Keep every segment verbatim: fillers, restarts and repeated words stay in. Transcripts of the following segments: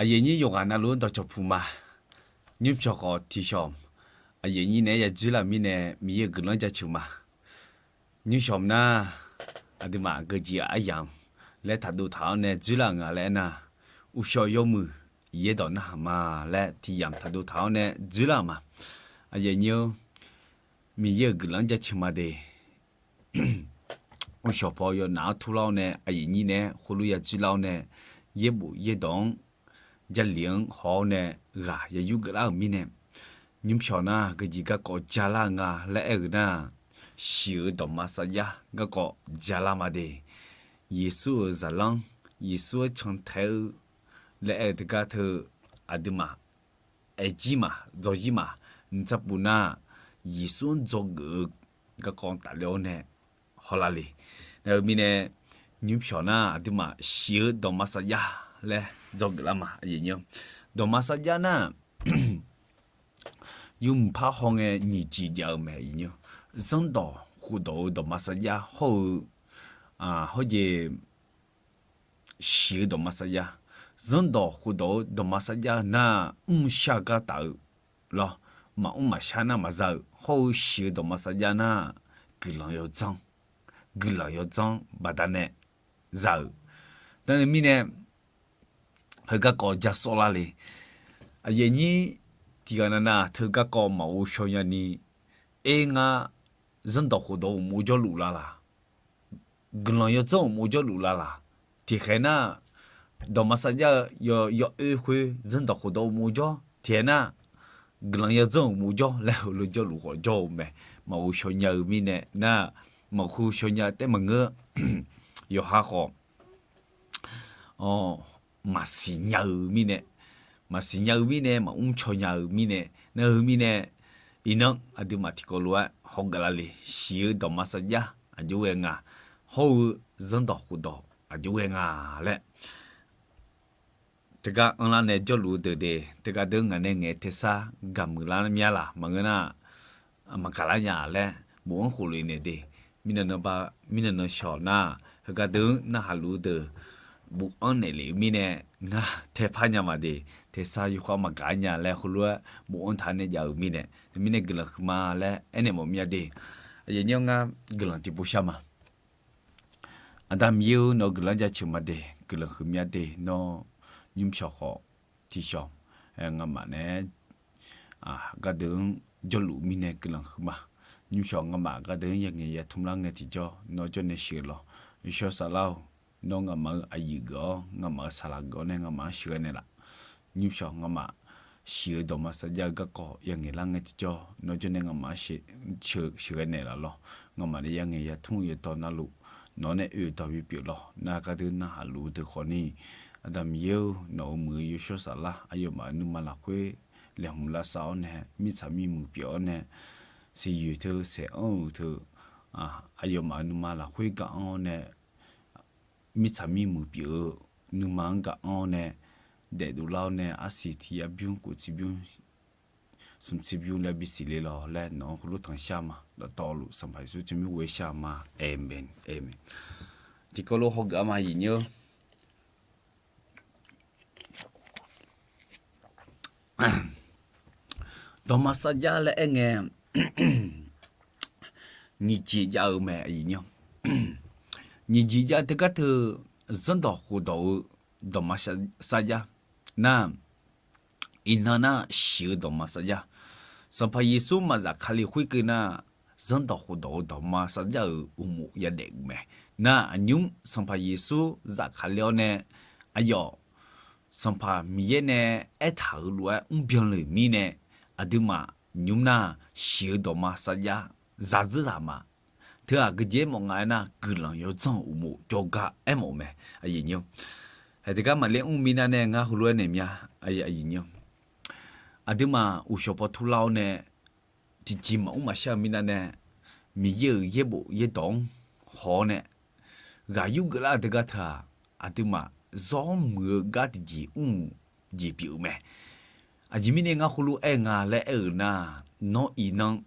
Aqyuif aqnyir yawqghaq navluf-anr dawqcawq puq ma. Nymrshawq khawf tiqshawq, aqyuif aqnyir naeq-aer ya dzoerlar-euq mirnae Miqyaer-euq guiqlanq-anr jaceuq ma. Nymrshawq nar, aqduimaf geujeq aryamq laer taqdov taq-awr nae dzoerlar-euq nga laer aernar, uqshawq yawmuiq yaerdawq narhaq ma laer tiq yamq taqdov taq-awr nae dzoerlar-euq ma. Aqyuif aqnyir-or, Miqyaer-euq guiqlanq-anr jaceuq ma de. Uqshawq paw yawnaf-anr turlar-awr nae aqyuif aqnyir naeq-aer khoerlof ya dzoerlar-awr nae, yaerbof yaerdawq-anr Jarlif-anr haw-awr nae ghaq ya yurgeuf lar-euq mirnae, nymrshawq nar geujeq garkawv jalar-eu nga laer aer-euq nar, shiq-eu dawqma sarjax garkawv jalar ma de. Yeqsur-euq zaqlanr, Yeqsur-anr cantae-eu laer aer-eu teugar teu, aqduimaf aerjir ma, dzawrzir ma, ntsaqpuf nar, Yeqsur-anr dzawgeuf-eu garkawv tafler-awr nae hawlar le. Nar-eu mirnae, nymrshawq nar aqduimaf shiq-eu dawqma sarjax laer dzawgeuf lar ma. Dawqma sarjax nar, yawmuiq par hawngae nyiq jeq jav-eu mae. Zanrdawq khofdawq-eu dawqma sarjax hawr-eu, hawr jeq shiq-eu dawqma sarjax. Zanrdawq khofdawq-eu dawqma sarjax nar, mrshar gar taf-eu lawr, maqmr maqshar nar maqza-eu hawr-eu shiq-eu dawqma sarjax nar, guiqlanq yawdzanr, guiqlanq yawdzanr baqdanae za-euq. Dawr-eu mirnae, heugarkawv ja sawr lar le. Aqyuif aqnyir tiqghaq navnav teu garkawv maqghov shaw nyani, er ngar zanrdawq khofdawq uqmov jawrluf lar laq? Guiqlanq yawdzanr uqmov jawrluf lar laq? Tiqkhaeq nar, dawqma sarjax-eu yawoer khoer zanrdawq khofdawq uqmov jawr. Tiqkhaeq nar, guiqlanq yawdzanr uqmov jawr laer heulof jawrluf khawf jawr-eu mae. Maqghov shaw nya-eu mirnae nar, maqghov shaw nya taef maqngeur. Yawqha khawf maqsiq nya-eu mirnae, maqsiq nya-eu mirnae, maqmr caw nya-eu mirnae, nar-eu mirnae, iqnan aqduimaf tiqkawv lof-aer hawgeuf lar le. Shiq-eu dawqma sarjax aqjox ghae nga, hawr-eu zanrdawq khofdawq aqjox ghae nga laer teugar anrlar nae jawrluf-eu deuq de. Teugar deuq ngaq nae ngaeq tersar gaqmuiq lar mya laq? Maqngeur nar, maqgaq lar nya laer bofanr khofle naeq de. Mirnan nan shawq nar, heugar deuq-anr narhaq luf-eu deuq bofanr naeq lef-eu mirnae, ngar taepar nya ma de. Tersar yawkhav maqgaq nya laer heulof-aer bofanr taq nae jav-euq mirnae, mirnae guiqlanq huiqma laer aernaeq mawf mya de. Aqyuif aqnyir-or, ngar guiqlanq tiqpov shar ma. Aqda Miqyaer-or, nawq-eu guiqlanq jaceuq ma de, guiqlanq huiqmya de. Nawr nymrshawq khawf tiqshawq, ngamaf naeq-aer gardeuv-anr jawrluf mirnae guiqlanq huiqma. Nymrshawq ngamaf gardeuv-anr yangaeq yatmr lar ngae tiqjawr nawr jawrnae sheuq lawq. Yawshawr Saflar-or, nawr ngamaf-eu aqyuif geuf-awr, ngamaf-eu saqlaq geuf-awr nae ngamaf-anr sheuqghae naeqlaf. Nymrshawq ngamaf shiq-eu dawqma sarjax-eu garkawv yangaeq lar ngae tiqjawr nawr jawrnae ngamaf-anr sheuqghae naeqlaf lawq. Ngamaf nae yangaeq yatmr-eu yawqdawq navluf, nawq-anr nae oe-eu dawq bipyeuf lawq. Nar gardeuv narhaq luf-eu deuq khawfni, Aqda Miqyaer-or, nawq-euq muiq-eu Yawshawr Saflar aqyawfmaf-euq nuima lafkhoer laeqhmq lavsav-awr nae, mirtsaq mirmuiq pyeuf-awr nae, siqyoeq teu saeq anr-euq teu, aqyawfmaf-euq nuima lafkhoer gaq anr-awr nae, mirtsaq mirmuiq pyeuf-eu nuima-anr gaq anr-awr nae, daefdov lar-awr nae arsiq tiq yar bymr kof tserbymr smq tserbymr laer bisiq le lawq laer nawq-anr heulof tanq shar ma. Dawqtawvluf Sanqpaq Yeqsur tsawrmyanr ghoer shar ma. Aqmeq, aqmeq. Tiqkawv lof hawgeuf-a ma, aqyuif aqnyir-or. Dawqma sarjax laer aer ngae, nyiq jeq jav-eu mae, aqyuif aqnyir. Nyiq jeq jav teugar teu, zanrdawq khofdawq-eu dawqma sarjax nar, iqnan nar shiq-eu dawqma sarjax. Sanqpaq Yeqsur maqzaf Kali khoerkeuv nar, zanrdawq khofdawq-eu dawqma sarjax-euq uqmov yadaef-euq mae. Nar aqnymr Sanqpaq Yeqsur zafkale-awr nae, aqyawf Sanqpaq Miqyaer nae aertaq-euq lof-aer mrbyan le-euq mirnae, aqduimaf nymr nar shiq-eu dawqma sarjax zadzeur taq ma. Teu-aq geujeq aermawf nga aernar, guiqlanq yawdzanr-eu uqmov jawrgar aermawf-eu mae. Aqyuif aqnyir-or, haeq teugar maqler mr minav nae ngar heulof-aer naeq mya. Aqduimaf uqshawq paw turlar-awr nae, tiqjeq maqmr maqshar-eu minav nae, Miqyaer-euq yaerbof yaerdawq-anr haw-awr nae, ghaq yurgeuf lar-eu teugar teu-aq, aqduimaf zawr muiq-eu gar tiqjeq mr-eu jeq pyeuf-eu mae. Aqjeq mirnae ngar heulof-aer nga laer aer-euq nar, nawr iqnan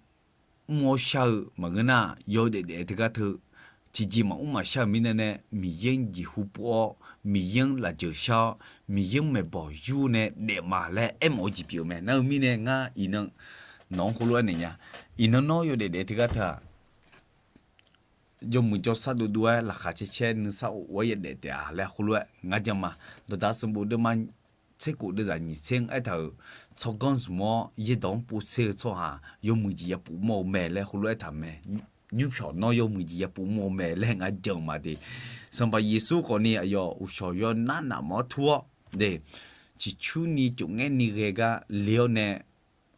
mr-awr shar-eu maqngeur nar, yawdaef daef teugar teu tiqjeq maqmr maqshar-euq mirnae nae Miqyaer-anr jeqhu pov-awr, Miqyaer-anr lafjeuq shar-awr, Miqyaer-anr maeqbawq yur nae daef ma laer aermawf-eu jeq pyeuf-eu mae. Nar-eu mirnae ngar iqnan nawq-anr khoerlof-aer naeq nya. Iqnan nawr yawdaef daef teugar teu-aq, yawmuiq jawrsar dovdov-aer laqkhaq caer caer nuisar of-aer yadaef taef-a laer khoerlof-aer ngar jan ma. Dawqdaq sanqbof deuvma tser khof deuvzaq nyiq tser-anr aertaq-euq, tsawrganr zmq-awr yaerdawq-anr povtser-eu tsawrhaq yawmuiq jeq yapov mawr-eu mae laer khoerlof aertaq-euq mae. Nymrpyawq nawr yawmuiq jeq yapov mawr-eu mae laer ngar jan-eu ma de. Sanqpaq Yeqsur khawfni aqyawf uqshawq yawnar naf mawf-awr tur-awr de, ciqcurni cofngaerni ghae gar le-awr nae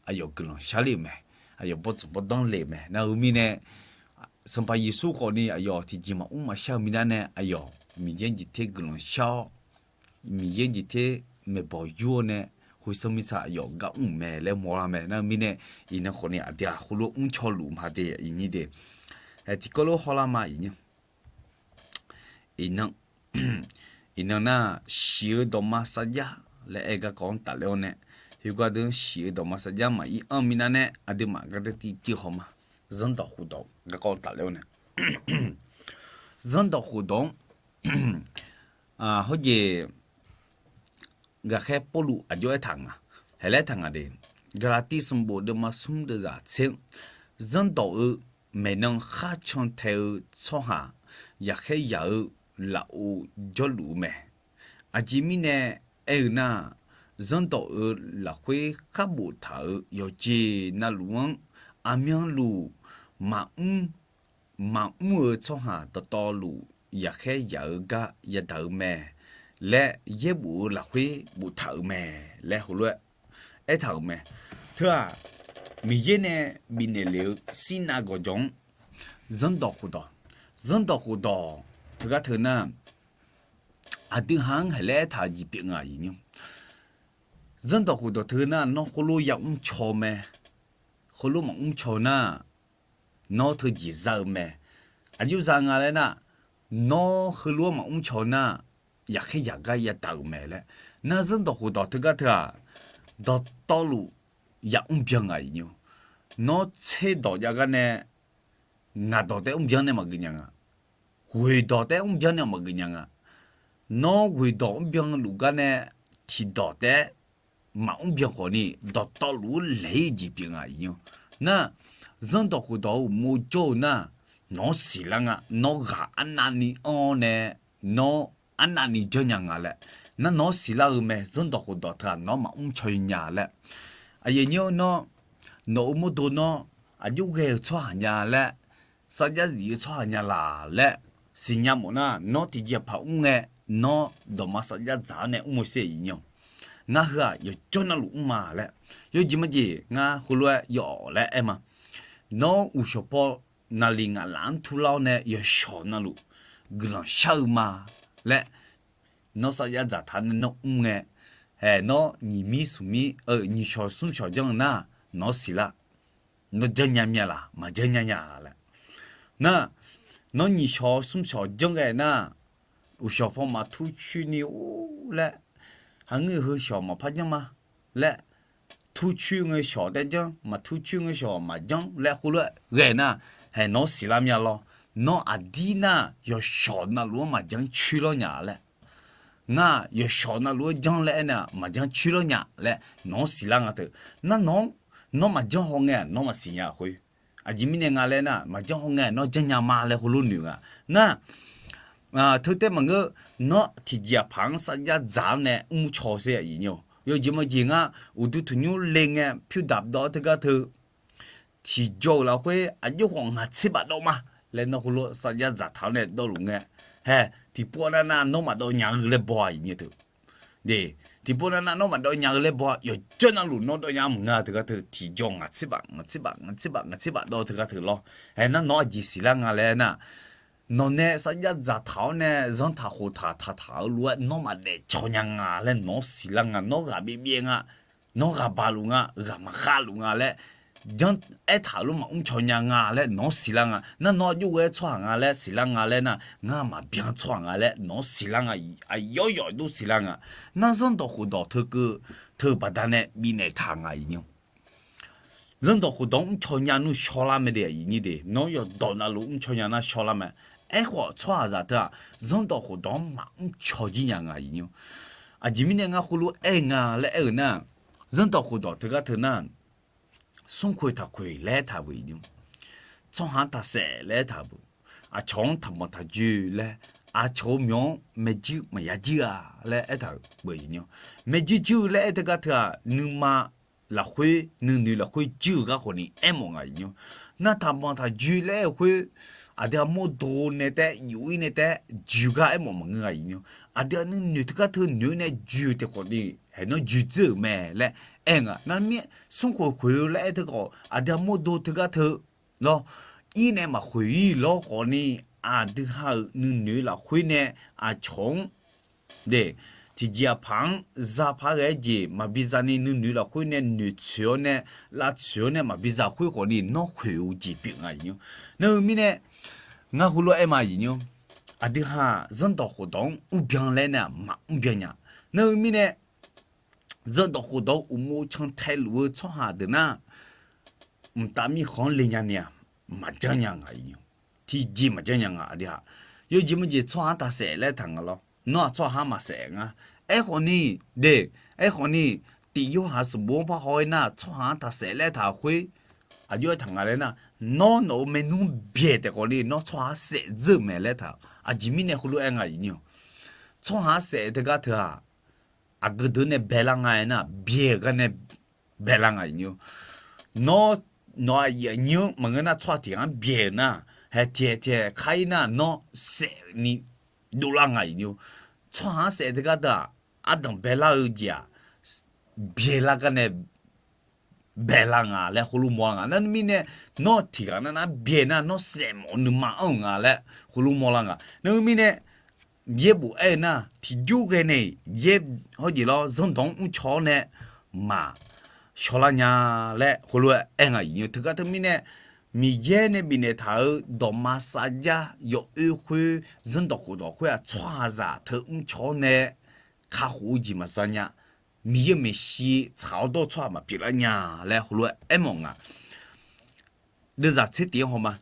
aqyawf guiqlanq shar le-euq mae. Aqyawf bawrtsanq bawrdanr le-euq mae. Nar-eu mirnae, Sanqpaq Yeqsur khawfni aqyawf tiqjeq maqmr maqshar-eu mirnae nae aqyawf Miqyaer jeq ter guiqlanq shar-awr, Miqyaer jeq ter maeqbawq yur-awr nae, khoersanr mirtsa aqyawf gar mr-euq mae laer mawrlar mae. Nar-eu mirnae, iqnan khawfni aqdui-aq khoerlof mrcaw luf ma de iqnyir de. Tiqkawv lof hawlar ma iqnyir. Iqnan, iqnan nar, shiq-eu dawqma sarjax laer aer garkawv-anr tafler-awr nae, khoergar deuq-anr shiq-eu dawqma sarjax maqir anr-eu mirnae nae aqduimaf gar deuq tiqjeq haw ma. Zanrdawq khofdawq garkawv-anr tafler-awr nae, zanrdawq khofdawq-anr hawjeq ghaqkhaer Pawrluv aqjox aertaq nga, haeq laer aertaq nga de. Gaqlaqtiv sanqbof deuvma smr deuvzaq tser-anr, zanrdawq-eu maeqnan khar can tae-eu tsawrhaq yaqkhaer yaq-eu lafov jawrluf-eu mae. Aqjeq mirnae aer-eu nar, zanrdawq-euq lafkhoer khar boftaq-euq yawqjeq navluf-anr aqmyanluf maqmr, maqmr-eu tsawrhaq dawqtawvluf yaqkhaer yaq-eu gar yadaq-eu mae laer yaerbof-eu lafkhoer boftaq-euq mae laer heulof-aer aertaq-euq mae. Teu-aq, Miqyaer nae bifnaeq lef-eu shirnav gawqjawq-anr zanrdawq khofdawq, zanrdawq khofdawq teugar teu nar, aqdui ha-anr haeq laer aertaq-eu jeq pyeuf nga iqnyir. Zanrdawq khofdawq teu nar nawr khoerlof yamr caw mae, khoerlof maqmr caw nar, nawr teujeq za-eu mae. Aqjox za nga laer nar, nawr heulof-aer maqmr caw nar, yaqkhaer yaq gar yadaq-euq mae laer. Nar zanrdawq khofdawq teugar teu-aq, dawqtawvluf yamr byan nga iqnyir. Nawr tserdawq jav gar nae ngaqdawq taef mrbyan nae maqgeuf nya nga. Ghoeqdawq taef mrbyan nae maqgeuf nya nga. Nawr ghoeqdawq mrbyan luf gar nae tiqdawq taef maqmr byan khawfni dawqtawvluf-anr laeq-ir jeq pyeuf nga iqnyir. Nar, zanrdawq khofdawq-euq uqmov jawr-eu nar, nawq-anr siqlar nga. Nawr ghaq arnavni anr-awr nae, nawr arnavni janrnya nga laer. Nar nawq-anr siqlar-eu mae, zanrdawq khofdawq teu-aq nawr maqmr caw nya laer. Aqyuif aqnyir-eu nawr, nawq-euq mawrdo nawr aqjox ghae-eu tsawrhaq nya laer, sarjax zif-eu tsawrhaq nya laq laer siqnya mawf nar, nawr tiqjeqpaq mr ngae, nawr dawqma sarjax dzaq-awr nae mr-eu sher iqnyir. Ngar heu-aq yawqjawr navluf mr ma laer, yawjeq majeq ngar heulof-aer yaw-awq laer aer ma. Nawr uqshawq paw naqliq ngaq laf-anr turlar-awr nae yawshawq navluf guiqlanq shar-eu ma laer, nawr sarjax dzaqtaq-awr nae nawr mr ngae, hae nawr nyiq mir smq mir, nyiq shawq smr shawq janr-eu nar, nawq-anr siqlar. Nawr janrnya myav laq, maqjanr nya nya laer. Nar, nawr nyiq shawq smr shawq janr ghae nar, uqshawq paw maqtur coer ni or laer, haqngeur heu shawq maqpar janr ma laer, tur coer ngae shawq taef janr, maqtur coer ngae shawq maqjanr laer khoerlof-aer ghae nar, hae nawq-anr siqlar myav lawr. Nawr aqdir nar yawshawq navluf-anr maqjanr coer lawr nya laer. Ngar yawshawq navluf-aer janr laer aernar maqjanr coer lawr nya laer nawq-anr siqlar nga teu. Nar nawq, nawr maqjanr haw ngae-aq nawr maqsiq nya khoer. Aqjeq mirnae nga laer nar, maqjanr haw ngae nawr janrnya ma laer heulof noeq nga. Nar, teu taef maqngeur, nawr tiqjeq aqpaq-anr sarjax dzaq-awr nae mr caw sher aqyuif nyir-awq. Yawjeq majeq ngar uqduq tanqnymr le ngae pyur daq dawv-awr teugar teu tiqjawr-euq lafkhoer aqjox khawf ngaq tser baf dawv ma laer nawr heulof sarjax dzaqtaq-awr nae dawvluf ngae, hae tiqpov nav nav nawr maqdawv nya-eu laer baw-a iqnyir teu. De, tiqpov nav nav nawr maqdawv nya-eu laer baw-a, yawqjawr navluf nawr dawv nya maqnga teugar teu tiqjawr ngaq tser baf, ngaq tser baf, ngaq tser baf, ngaq tser baf dawv teugar teu lawr. Hae nar nawq aqjeq siqlar nga laer nar, nawq nae sarjax dzaqtaq-awr nae zanrtaq khoftaq taqtaq-eu lof-aer nawr maqdaef caw nya nga laer nawq-anr siqlar nga, nawr ghaq byaev byaev nga, nawr ghaq baq luf nga, ghaq maqkhav luf nga laer, janr aertaq-eu lof maqmr caw nya nga laer nawq-anr siqlar nga. Nar nawr aqjox ghae-aer tsawrhaq nga laer siqlar nga laer nar, ngar maqbyan tsawrhaq nga laer nawq-anr siqlar nga. Aqyawf yawf dur siqlar nga. Nar zanrdawq khofdawq teu keuv teu baqdanae bifnaeq taq nga iqnyir. Zanrdawq khofdawq-anr mrcaw nya nmr shawrlar mae de aqyuif nyir de, nawr yawqdawq navluf mrcaw nya nar shawrlar mae. Aerkhawf tsawrhaqzaq teu-aq, zanrdawq khofdawq-anr maqmr caw jir nya nga iqnymr. Aqjeq mirnae ngar khoerlof-aer nga laer aer-eu nar, zanrdawq khofdawq teugar teu nar, smrkhoeq taqkhoeq laer aertaq-euq iqnymr. Tsawrhaq-anr taqsaef laer aertaq-euq beu. Aqcawq-anr taqbanq taqjoe laer, aqcawq-eu myawq-anr maerjuir maqya juir-a laer aertaq-euq beu iqnymr. Maerjuir juir-eu laer aer teugar teu-aq, nuima lafkhoer nuinoeq lafkhoer juir-eu gar khawfni aermawf nga iqnymr. Nar taqbanq taqjoe laer aer-eu khoer, aqdui-aq mawrdo nae taef-aer yuf-ir nae taef-aer joe gar aermawf maqngeur nga iqnymr. Aqdui-aq nuinoeq teugar teu noeq-eu nae joe-eu taef khawfni, haeq nawr joe dzeur-euq mae laer aer nga. Nar mir-aer smrkhoeq khoeq-eu laer aer teu khawf, aqdui-aq mawrdo teugar teu lawr, ir nae maqkhoeq-ir lawr khawfni, aqdui ha-euq nuinoeq lafkhoer nae aqcawq-anr de, tiqjeq aqpaq-anr za paq ghae-aer jeq maqbi zani nuinoeq lafkhoer nae noeqtsoeq-awr nae, lavtsoeq-awr nae maqbi za khoer khawfni nawr khoeq-eu jeq pyeuf nga iqnymr. Nar-eu mirnae, ngar heulof-aer aer ma iqnymr. Aqdui ha-aq zanrdawq khofdawq-anr mrbyan laer nae-aq maqmrbyan nya. Nar-eu mirnae, zanrdawq khofdawq-eu uqmov cantae luf-eu tsawrhaq deuq nar, mqtav mirkhanq-anr le nya ni-aq, maqjanr nya nga iqnymr. Tiqjeq maqjanr nya nga aqdui ha. Yawjeq maqjeq tsawrhaq-anr taqsaef laer aertaq nga lawr. Nawr-aq tsawrhaq-anr maqsaef ngar. Aerkhawfni, de, aerkhawfni, tiq yorhaq sanqbof-anr parhaw-aer nar, tsawrhaq-anr taqsaef laer aertaq khoer, aqjox aertaq nga laer nar, nawr nawq-euq maernmr byaeq taef khawfni nawr tsawrhaq-anr saef dzeur-eu mae laer aertaq. Aqjeq mirnae heulof-aer nga iqnymr. Tsawrhaq-anr saef teugar teu-aq, aqgeu deuq nae baelar nga aernar, byaeq-eu gar nae baelar nga iqnymr. Nawr, nawq-aq aqyuif aqnyir-anr maqngeur nar, tsawrhaq tiq ghaq-anr byaeq-euq nar, haeq tiq haeq tiq haeq kar-ir nar, nawr saef ni dovlar nga iqnymr. Tsawrhaq-anr saef teugar teu-aq, ardanq baelar-eu jeq-aq, byaelar gar nae baelar nga laer heulof mawrlar nga. Nar mirnae, nawr tiq ghaq nar nar byaeq nar, nawr saef mawf nuima anr-euq nga laer heulof mawrlar nga. Nar-eu mirnae, yaerbof aer-eu nar, tiqjur ghae nae-iq yaer hawjeq lawr zanrdawq-anr mrcaw-awr nae maq shawrlar nya laer heulof-aer aer nga iqnymr. Teugar teu mirnae, Miqyaer nae bifnaeq taq-euq dawqma sarjax yawoer khoer, zanrdawq khofdawq khoer-aq, tsawrhaqzaq teu mrcaw-awr nae kakhof-eu jeq maqza nya. Miqyaer-euq maeqshi tsaq-awr dawr-eu tsawrhaq maqpyeuflar nya laer heulof-aer aermawf nga. Deuvzaq tser tif-anr hawma.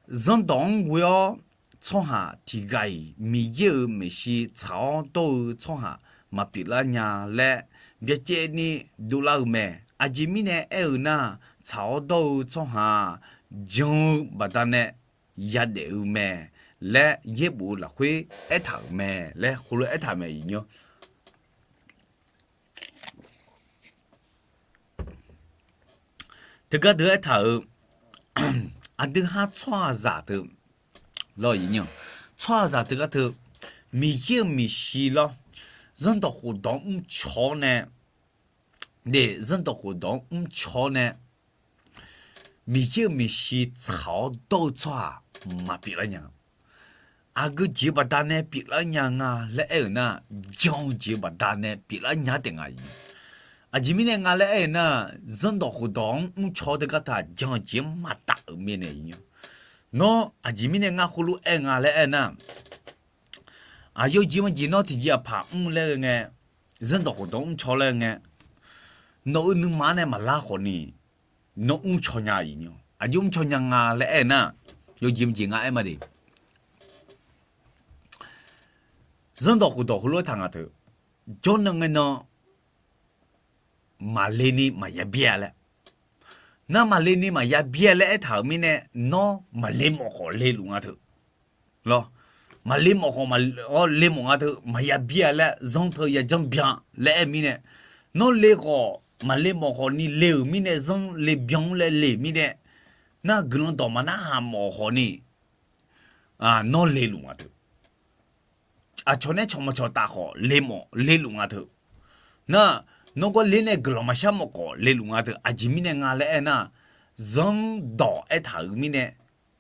Zanrdawq-anr ghoe-awr tsawrhaq tiq ghaq-iq Miqyaer-euq maeqshi tsaq-awr dawr-eu tsawrhaq maqpyeuflar nya laer byacaevni dovlar-eu mae. Aqjeq mirnae aer-eu nar, tsaq-awr dawr-eu tsawrhaq jan-eu baqdanae yadaef-eu mae laer yaerbof-eu lafkhoer aertaq-euq mae laer heulof-aer aertaq mae iqnymr. Teugar deuq aertaq-euq, aqdui har tsawrhaqzaq teu lawr, tsawrhaqzaq teugar teu Miqyaer-euq maeqshi lawr, zanrdawq khofdawq-anr mrcaw-awr nae, de, zanrdawq khofdawq-anr mrcaw-awr nae Miqyaer-euq maeqshi tsaq-awr dawr-eu tsawrhaq maqpyeuflar nya. Aqgeu jeq-eu baqdanae pyeuflar nya nga laer aer-euq nar, jan-eu jeq-eu baqdanae pyeuflar nya taef nga iqnymr. Aqjeq mirnae nga laer aer-euq nar, zanrdawq khofdawq-anr mrcaw-awr teugar taq jan-eu jeq-anr maqtaf-euq mirnae iqnymr. Nawr aqjeq mirnae ngar heulof-aer nga laer aer-eu nar, aqyawf jeq-anr jeq nawr tiqjeq aqpaq mr laer ghae ngae, zanrdawq khofdawq-anr mrcaw laer ngae, nawq-euq nuima-anr nae maqlar khawfni, nawr mrcaw nya iqnymr. Aqjox mrcaw nya nga laer aer-eu nar, yawjeq maqjeq nga aer ma de. Zanrdawq khofdawq heulof-aer taq nga teu, jawrnan ngae nan maqle ni maqya byaer-a laer. Nar maqle ni maqya byaer-a laer aertaq-euq mirnae, nawr maqle mawf khawf le luf nga teu. Lawr, maqle mawf khawf, le mawf nga teu maqya byaer-a laer zanr teu ya janr byan laer aer-eu mirnae, nawr le khawf maqle mawf khawf ni le-euq mirnae zanr le byan-anr laer le-euq mirnae, nar guiqlanq dawq maqnar haq mawf khawf ni, nawr le luf nga teu. Aqcawq nae cawq maqcawq taf khawf le mawf le luf nga teu. Nar, nawr gawr ler nae guiqlanq maqshar mawf khawf le luf nga teu. Aqjeq mirnae nga laer aer nar, zanrdawq aertaq-euq mirnae,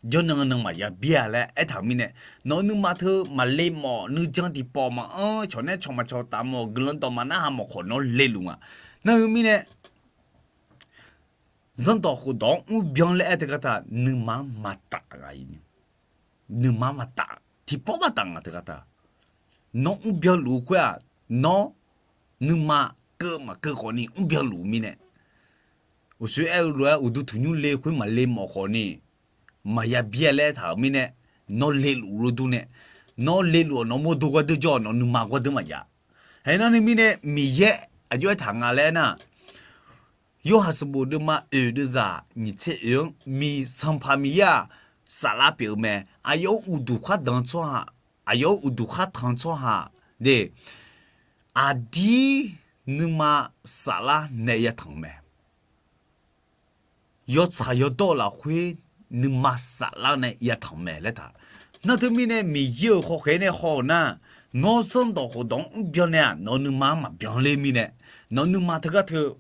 jawrnan nan maqya byaer-a laer aertaq-euq mirnae, nawq-eu nuima teu maqle mawf, nuijan tiqpawf maqanr, cawq nae cawq maqcawq taf mawf, guiqlanq dawq maqnar haq mawf khawf nawr le luf nga. Nar-eu mirnae, zanrdawq khofdawq-anr mrbyan laer aer teugar taq, nuima-anr maqtaf nga iqnymr. Nuima-anr maqtaf, tiqpawf maqtaf nga teugar taq. Nawr mrbyan luf-eu khoer-aq, nawr nuima keuv maqkeuv khawfni mrbyan luf-eu mirnae, uqshoe aer-eu lof-aer uqduq tuqnymr le khoer maqle mawf khawfni, maqya byaer laer aertaq-euq mirnae, Nawr leluf-eu dur nae, nawr leluf-awq, nawq mawrdo gawrdeur jawr-awq, nawq nuima gawrdeur maqjav. Haeq nar ni mirnae Miqyaer aqjox aertaq nga laer aernar, Yorhaq sanqbof deuvma oeq deuvzaq nyiq tser oeq-anr, Sanqpaq Miqyaer-aq saflar pyeuf-eu mae. Aqyawf-euq uqduq khar danq-eu tsawrhaq, aqyawf-euq uqduq khar tanq-eu tsawrhaq de, aqdir nuima saflar nae yatanq-eu mae. Yawtsaq yawdawr-eu lafkhoer nuima saflar nae yatanq-eu mae laer taq. Nar teumirnae Miqyaer-euq khawkhaeq nae haw-euq nar, nawr zanrdawq khofdawq-anr mrbyan nae-aq, nawq-eu nuima-anr maqbyan ler mirnae, nawq-eu nuima teugar teu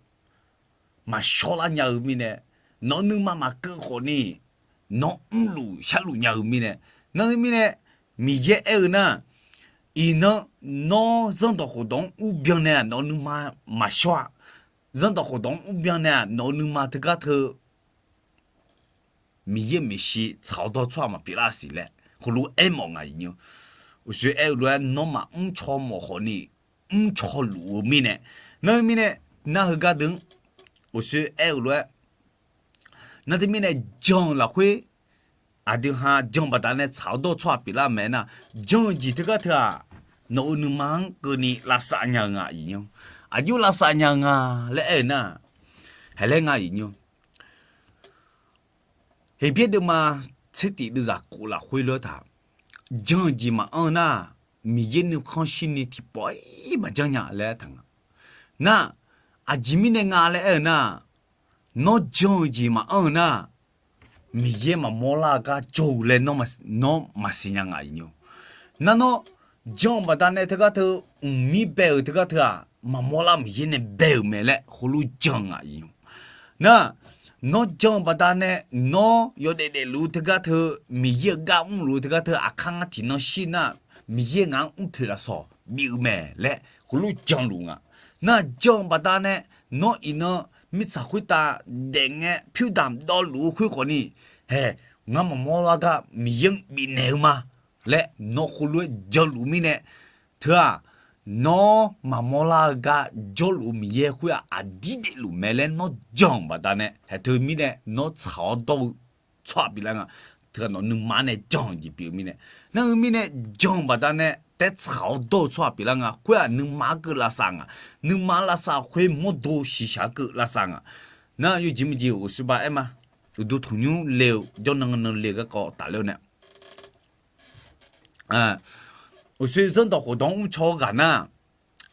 maqshawrlar nya-eu mirnae, nawq-eu nuima maqkeuv khawfni, nawr mrluf sharluf nya-eu mirnae, nar teumirnae Miqyaer aer-eu nar, iqnan nawr zanrdawq khofdawq-anr mrbyan nae-aq, nawq-eu nuima maqshawr-a. Zanrdawq khofdawq-anr mrbyan nae-aq, nawq-eu nuima teugar teu Miqyaer maeqshi tsaq-awr dawr-eu tsawrhaq maqpyeuf lar-a siq laer heulof-aer aermawf nga iqnyir. Uqshoe aer-eu lof-aer nawr maqmr caw mawf khawfni, mr caw luf-eu mirnae, nar-eu mirnae, nar heugar deuq-anr uqshoe aer-eu lof-aer, nar teumirnae jan-eu lafkhoer, aqdui ha jan-eu baqdanae tsaq-awr dawr-eu tsawrhaq pyeuflar-eu mae nar, jan-eu jeq teugar teu-aq, nawq-eu nuima-anr keuvni lavsav nya-eu nga iqnyir. Aqjox lavsav nya-eu nga laer aer-eu nar, haeq laer nga iqnyir. Heqbyaer deuvma tsertif deuvzaq kof lafkhoer lof-aer taq, jan-eu jeq maqanr-eu nar, Miqyaer nuikhanr shirni tiqpawf-ir maqjanr nya laer taq nga. Nar, aqjeq mirnae nga laer aer-eu nar, nawr jan-eu jeq maqanr-eu nar, Miqyaer maqmawr lar-eu gar jawr-eu laer nawr maqsiq nya nga iqnyir. Nar nawr jan-eu baqdanae teugar teu mqmir bae-euq teugar teu-aq, maqmawr lar Miqyaer nae bae-euq mae laer heulof jan nga iqnyir. Nar, nawr jan-eu baqdanae, nawr yawdaef daefluf-eu teugar teu, Miqyaer-euq gar mrluf-eu teugar teu aqkar ngar tiqnan shir nar, Miqyaer ngaq-anr mrpoeq lafsawq bif-eu mae laer heulof janluf nga. Nar jan-eu baqdanae, nawr iqnan mirtsaq khoertav daefngae pyurdamq dawvluf-eu khoer khawfni, haeq, ngar maqmawr lar gar Miqyaer-anr bifnaeq-eu ma laer nawr heulof-aer janluf mirnae, teu-aq, nawr maqmawr lar-eu gar jawrluf-eu Miqyaer khoer-aq, aqdir daefluf mae laer nawr jan-euq baqdanae, haeq teumirnae nawr tsaq-awr dawr-eu tsawrhaq pyeuflar nga. Teu-aq nawq nuima-anr nae jan-eu jeq pyeuf-eu mirnae, nar-eu mirnae jan-eu baqdanae taef tsaq-awr dawr-eu tsawrhaq pyeuflar nga. Khoer-aq nuima-anr keuv lavsav nga. Nuima-anr lavsav khoer mawrdo shiqshaq-anr keuv lavsav nga. Nar yawjeq maqjeq uqshoe ba aer ma. Uqduq tanqnymr le-eu jawrnan nan le-eu garkawv tafler-eu nae, uqshoe zanrdawq khofdawq-anr mrcaw-eu ghaq nar,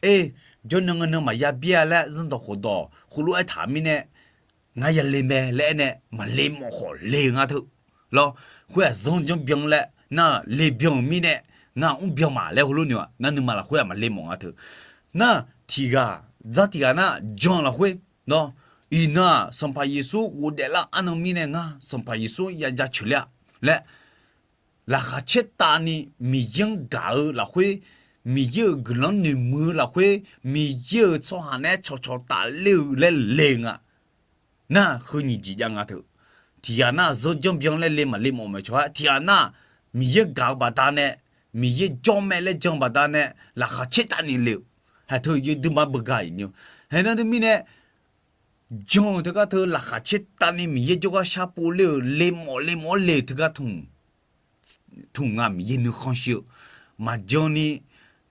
e, jawrnan nan maqya byaer-a laer zanrdawq khofdawq heulof-aer taq mirnae, ngar yale mae laer aer nae maqle mawf khawf le-eu nga teu. Lawr, khoer-aq zanr janr byan laer nar le byan-euq mirnae, ngar mr byan ma laer heulof noeq-aq nar nuima lafkhoer-aq maqle mawf nga teu. Nar tiqghaq dzar tiqghaq nar jan lafkhoer, lawr, iqnan-aq Sanqpaq Yeqsur ghofdaef lar arnan mirnae ngar Sanqpaq Yeqsur-anr ya jaceuq ler-a laer laqkhaq caertavni Miqyaer-anr gaq-eu lafkhoer, Miqyaer-euq guiqlanq noeqmuiq-eu lafkhoer, Miqyaer-euq tsawrhaq nae cawqcawq tafler-eu laer le nga. Nar heu nyiq jeq jav nga teu. Tiqghaq nar zanr janr byan laer le maqle mawf maeq cawq-aer, tiqghaq nar Miqyaer gaq-eu baqdanae, Miqyaer jawr mae laer jan-eu baqdanae laqkhaq caertavni le-eu. Haeq teu yawduima beugar iqnyir. Haeq nar teumirnae jan-eu teugar teu laqkhaq caertavni Miqyaer jawrgar sharpov ler-euq le mawf le mawf-awr le-eu teugar tmq nga Miqyaer nuikhanr shir-eu. Maqjan ni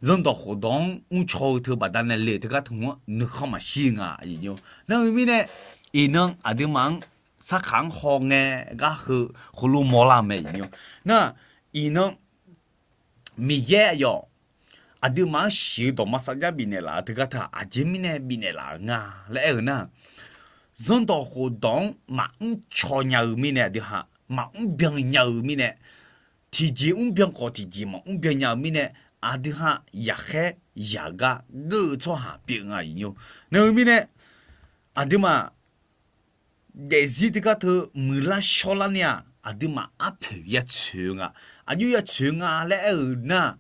zanrdawq khofdawq-anr mrcaw-eu teu baqdanae le-euq teugar tmq-anr nuikhanr maqshir nga iqnyir. Nar-eu mirnae iqnan aqduimaf-anr sarkaq-anr hawngae gar heu heulof mawrlar-eu mae iqnyir. Nar iqnan Miqyaer aqyawf aqduimaf-anr siq-eu dawqma sarjax bifnaeq laf-eu teugar teu-aq, aqjeq mirnae bifnaeq laf-euq nga laer aer-eu nar, zanrdawq khofdawq-anr maqmr caw nya-eu mirnae aqdui ha, maqmr byan nya-eu mirnae, tiqjeq mr byan khawf tiqjeq maqmr byan nya-eu mirnae, aqdui ha yaqkhaer yaqgar geur-eu tsawrhaq pyeuf nga iqnyir. Nar-eu mirnae aqduimaf daefzir teugar teu muiqlar shawrlar ni-aq, aqduimaf arpoeq ya tsoeq-eu nga. Aqjox ya tsoeq nga laer aer-eu nar,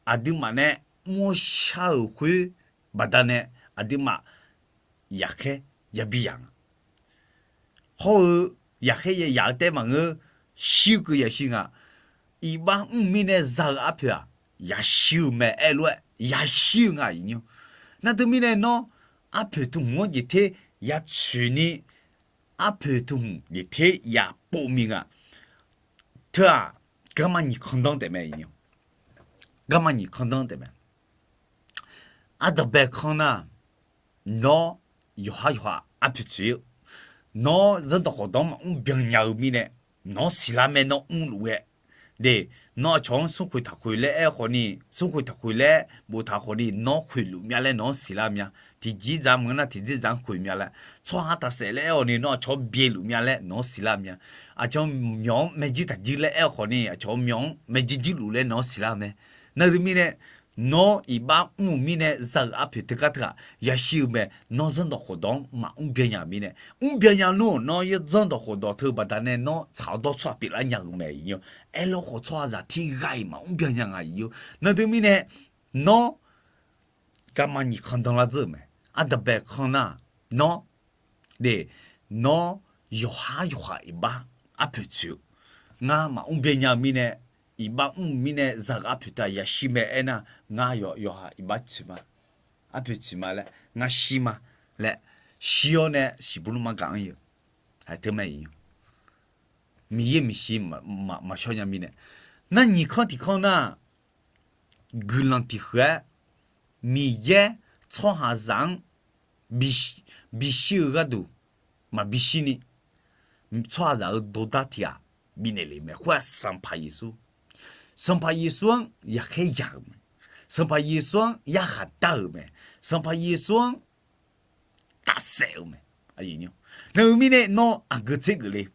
aqduimaf nae mr-awr shar-euq khoer baqdanae aqduimaf yaqkhaer yabi yaq nga. Hawr-eu yaqkhaer ya yaq-eu taef maqngeur, shir keuv yashir nga. Iqbax mr mirnae za-eu arpoeq-aq, yashir-eu mae aer lof-aer yashir-eu nga iqnyir. Nar teumirnae nawr arpoeq tmq-anr jeq ter ya tsoeq ni, arpoeq tmq jeq ter ya pov mi nga. Teu-aq, garma nyiq kanr danr taef mae. Garma nyiq kanr danr taef mae. Ardanqbae kanr nar, nawr yawqhar yawqha arpoeq tsoeq-eu, nawr zanrdawq khawfdawq-anr maqmr byan nya-eu mirnae, nawq-anr siqlar mae, nawr mrluf ghae. De, nawr aqcawq-anr smrkhoeq taqkhoeq laer aer-eu khawfni, smrkhoeq taqkhoeq laer boftaq khawfni, nawr khoeqluf mya laer nawq-anr siqlar mya. Tiqjeq dzaq-anr maqngeur nar tiqjeq dzaq-anr khoeq mya laer, tsawrhaq taqsaef laer aer-awq ni nawr aqcawq-anr byaeqluf mya laer nawq-anr siqlar mya. Aqcawq myawq-anr maerjuir taqjuir laer aer-eu khawfni, aqcawq myawq-anr maerjuir juirluf laer nawq-anr siqlar mae. Nar-eu mirnae, nawr iqbax mr-euq mirnae za-euq arpoeq teugar teughaq yashir-eu mae. Nawr zanrdawq khawfdawq-anr maqmr byan nya-euq mirnae, mr byan nya nmr-awq. Nawr zanrdawq khawfdawq teu baqdanae nawr tsaq-awr dawr tsawrhaq pyeuflar nya-euq mae. Aerlawr khawf tsawrhaqzaq tiq ghaq-iq maqmr byan nya nga iq-or. Nar-eu mirnae, nawr garma nyiq kanr danr lar dzeur-euq mae. Ardanqbae kanr nar, nawr, de, nawr yawqhar yawqha iqbax arpoeq tsoeq-eu, ngar maqmr byan nya-eu mirnae, iqbax mr-eu mirnae za-euq arpoeq teughaq yashir mae aernar, ngar yawqha iqbax tsoeq ma, arpoeq tsoeq ma laer ngar shir ma laer, shir-awr nae siqbur nmrma gaq-anr yeu. Haeq teu mae iq, Miqyaer miqshi maqshawr nya mirnae, nar nyiq kanr tiq kanr nar, guiqlanq tiq huiq-aer Miqyaer tsawrhaqzaq-anr bishir-eu gharduq maqbi shirni, tsawrhaqzaq-euq dordar tiq ghaq bifnaeq lef mae. Khoer-aq Sanqpaq Yeqsur. Sanqpaq Yeqsur-anr yaqkhaer yaq-euq mae. Sanqpaq Yeqsur-anr yarkhaq dar-euq mae. Sanqpaq Yeqsur-anr tafsaef-eu mae. Nar-eu mirnae nawr aqgeu tser geuf le.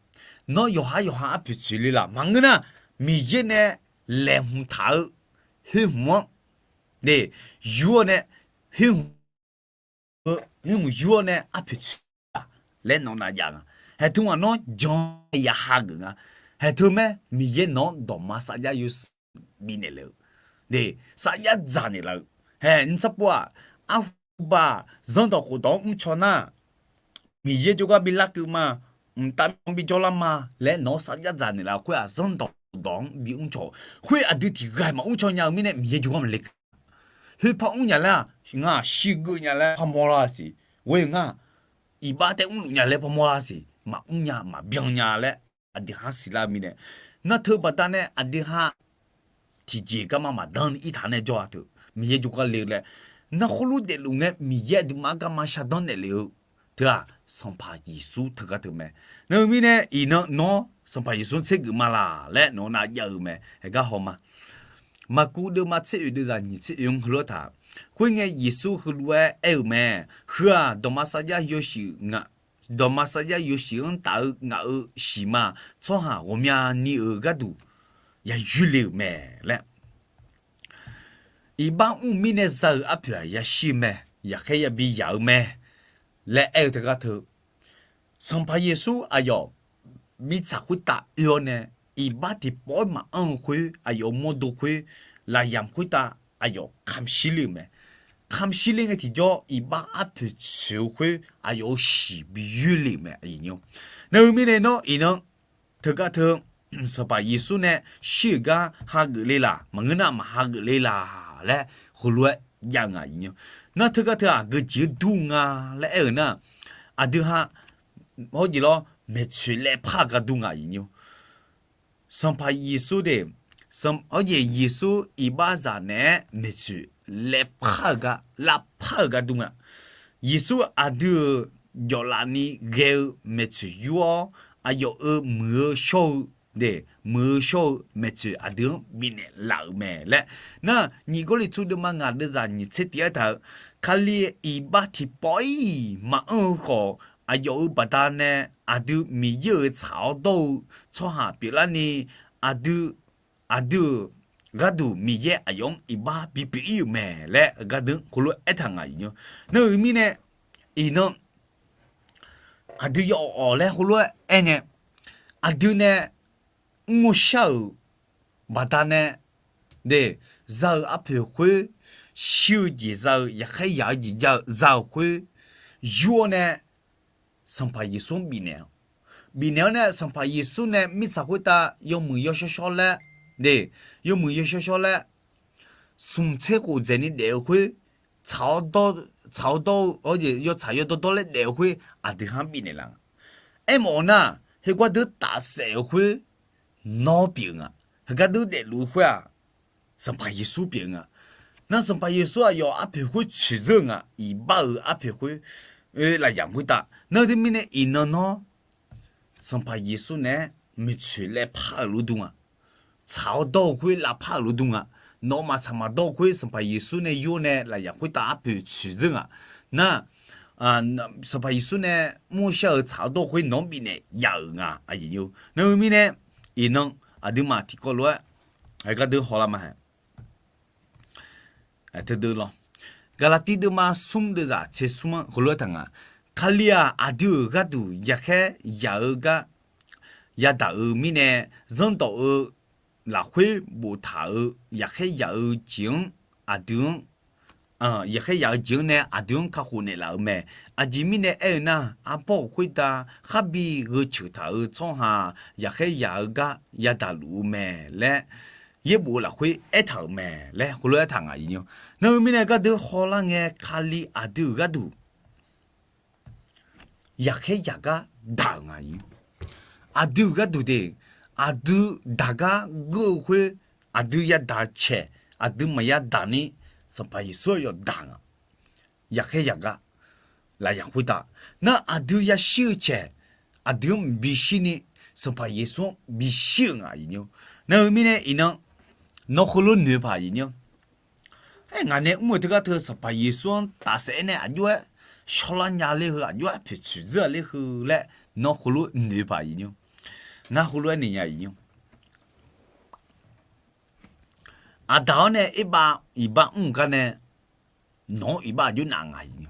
Nawr yawqhar yawqha arpoeq tsoeq le laf maqngeur nar, Miqyaer nae laeqhmq taq-eu khoer hmq-anr, de, yur-awr nae, khoer hmq-eu, khoer hmq yur-awr nae arpoeq tsoeq-a laer nawq nav jav nga. Haeq teu-aq nawr jan-aer ya hageuf nga. Haeq teu mae, Miqyaer nawq-anr dawqma sarjax yawshuif bifnaeq le-eu, de, sarjax dzaqnaeq laf-eu. Haeq nymrsar pov-aq, arhu baq zanrdawq khofdawq-anr mrcaw nar, Miqyaer jawrgar bi larkeuv ma, mqtav myanr bi jawrlar ma laer nawq-anr sarjax dzaqnaeq laf-eu khoer-aq, zanrdawq khofdawq-anr bi mrcaw-eu. Khoer aqdui tiq ghaq-iq maqmr caw nya-eu mirnae Miqyaer jawrgar maqle keuv. Khoer par mr nya laer-aq, ngar-aq shirgeuf nya laer par mawrlar siq. Ghoe ngar iqbax taef mrluf nya laer par mawrlar siq. Maqmr nya maqbyan nya laer aqdui har siqlar-eu mirnae, nar teu baqdanae aqdui har tiqjeq garma maqdanr ni irtaq nae jawr-a teu, Miqyaer jawrgar le-eu laer, nar khoerlof daefluf ngae Miqyaer aqduimaf-anr garma shardanr naeqle-eu teu-aq, Sanqpaq Yeqsur teugar teu mae. Nar-eu mirnae iqnan nawr Sanqpaq Yeqsur tsergeuf ma laq laer nawq nav jav-eu mae. Haeq gar haw ma. Maqkuv deuvma tser oeq deuvzaq nyiq tser oeq-anr heulof-aer taq. Khoerngae Yeqsur heulof-aer aer-euq mae. Heu-aq dawqma sarjax yawshuif nga, dawqma sarjax yawshuif-anr taf-eu ngaq-euq shiq ma. Tsawrhaq ghawqmyani-euq gharduq yayoer le-euq mae laer. Iqbax mr-eu mirnae za-euq arpoeq-aq yashir-eu mae, yaqkhaer yabi yaq-eu mae laer aer-eu teugar teu, Sanqpaq Yeqsur aqyawf mirtsaq khoertav oe-awr nae, iqbax tiqpawf-aer maqanr-eu khoer aqyawf-euq mawrdo khoer lafyamq khoertav aqyawf kamq shir le-euq mae. Kamq shir le ngae tiqjawr iqbax arpoeq tsoeq-eu khoer aqyawf-euq shiq bi yoer le-euq mae. Nar-eu mirnae nawr iqnan teugar teu Sanqpaq Yeqsur nae shir-euq gar hageuf le laq maqngeur nar maqhageuf le laq laer heulof-aer jav-eu nga. Nar teugar teu aqgeu jeq-anr dur nga laer aer-euq nar, aqdui ha hawr jeq lawr maeqtsoeq laepar-eu gar dur nga. Sanqpaq Yeqsur de, hawr jeq Yeqsur iqbaxzaq naeq-aer maeqtsoeq laepar-eu gar, lavpar-eu gar dur nga. Yeqsur aqdui-euq jawflaf ni ghae-eu maeqtsoeq yur-awr, aqyawf-euq muiq-eu shawr-eu, de, muiq-eu shawr-eu maeqtsoeq aqdui-anr bifnaeq laf-euq mae laer. Nar, nyiq Gawrliqtu deuvma ngaq deuvzaq nyiq tser tiq-aer taq-eu, Kali iqbax tiqpawf-iq maqanr-eu khawf, aqyawf-euq baqdanae aqdui Miqyaer-euq tsaq-awr dawr-eu tsawrhaq pyeuflarni, aqdui aqdui-euq gharduq Miqyaer aqyawf-anr iqbax bipyeuf ir-euq mae laer gardeuq heulof-aer aertaq nga. Nar-eu mirnae, iqnan aqdui yawawf laer heulof-aer aerngae, aqdui nae mr-eu shar-euq baqdanae, de, za-euq arpoeq khoer, shir-eu jeq za-eu, yaqkhaer yaq-eu jeq za-euq khoer yur-awr nae, Sanqpaq Yeqsur-anr bifnaeq-awr, bifnaeq-awr nae Sanqpaq Yeqsur nae mirtsaq khoertav yawmuiq yawshawr shawr laer, de, yawmuiq yawshawr shawr laer, smq tser khof dzaeqni daef-eu khoer, tsaq-awr dawr-eu, yawtsaq yawdawr dawr laer daef-eu khoer aqdui ha-anr bifnaeq laf nga. Aermawf-eu nar, heugar deuq tafsaef-eu khoer nawr pyeuf nga. Heugar deur daefluf-eu khoer-aq, Sanqpaq Yeqsur pyeuf-eu nga. Nar Sanqpaq Yeqsur aqyawf arpoeq khoer tsoeqdzeur-eu nga, iqbax-euq arpoeq khoer lafyaq khoertav. Nar-eu mirnae iqnan nawr Sanqpaq Yeqsur naeq-aer maeqtsoeq laevpar-euq lof dur nga. Tsaq-awr dawr-eu khoer lavpar-euq lof dur nga. Nawq-eu maqtsaq maqdawr-eu khoer Sanqpaq Yeqsur nae yur nae lafyaq khoertav arpoeq tsoeqdzeur nga. Nar, Sanqpaq Yeqsur nae mr shar-euq tsaq-awr dawr-eu khoer nawq-anr bifnaeq yaf-euq nga. Nar-eu mirnae iqnan aqduimaf tiqkawv lof-aer heugar deur hawlar ma hae. Teudeuv lawr, Gaqlaqtiv deuvma smr deuvzaq tser smr-anr heulof-aer taq nga. Kali-aq, aqdui-euq gharduq yaqkhaer yaq-eu gar yadaq-euq mirnae, zanrdawq-eu lafkhoer boftaq-euq yaqkhaer yaq-eu jeq-anr aqdui-anr, yaqkhaer yaq-eu jeq-anr nae aqdui-anr kakhof naeqlaf-euq mae. Aqjeq mirnae aer-eu nar, arbawr-euq khoertav kharbi gheu ceuq taq-euq tsawrhaq yaqkhaer yaq-eu gar yadaq luf-eu mae laer yaerbof-eu lafkhoer aertaq-euq mae laer heulof-aer taq nga. Nar-eu mirnae gardeur hawlar ngae, Kali aqdui-euq gharduq yaqkhaer yaq gar daq-euq nga. Aqdui-euq gharduq de, aqdui daq gar geur-eu khoer, aqdui yadaq caeq, aqdui maqya daq ni, Sanqpaq Yeqsur aqyawf daq nga. Yaqkhaer yaq gar lafyaq khoertav. Nar aqdui yashir-eu caeq, aqdui-anr bishir ni, Sanqpaq Yeqsur-anr bishir-euq nga. Nar-eu mirnae iqnan nawr heulof noeq paq. Aer, ngaq nae mr-euq teugar teu Sanqpaq Yeqsur-anr tafsaef-aer nae aqjox-aer shawrlar nya ler heu, aqjox-aer poeqtsoeq dzeur-a ler heu laer nawr heulof noeq paq. Ngar heulof-aer noeq nya. Aqdaq-awr nae erbav iqbax mr-eu gar nae nawq-anr iqbax aqjox naf nga.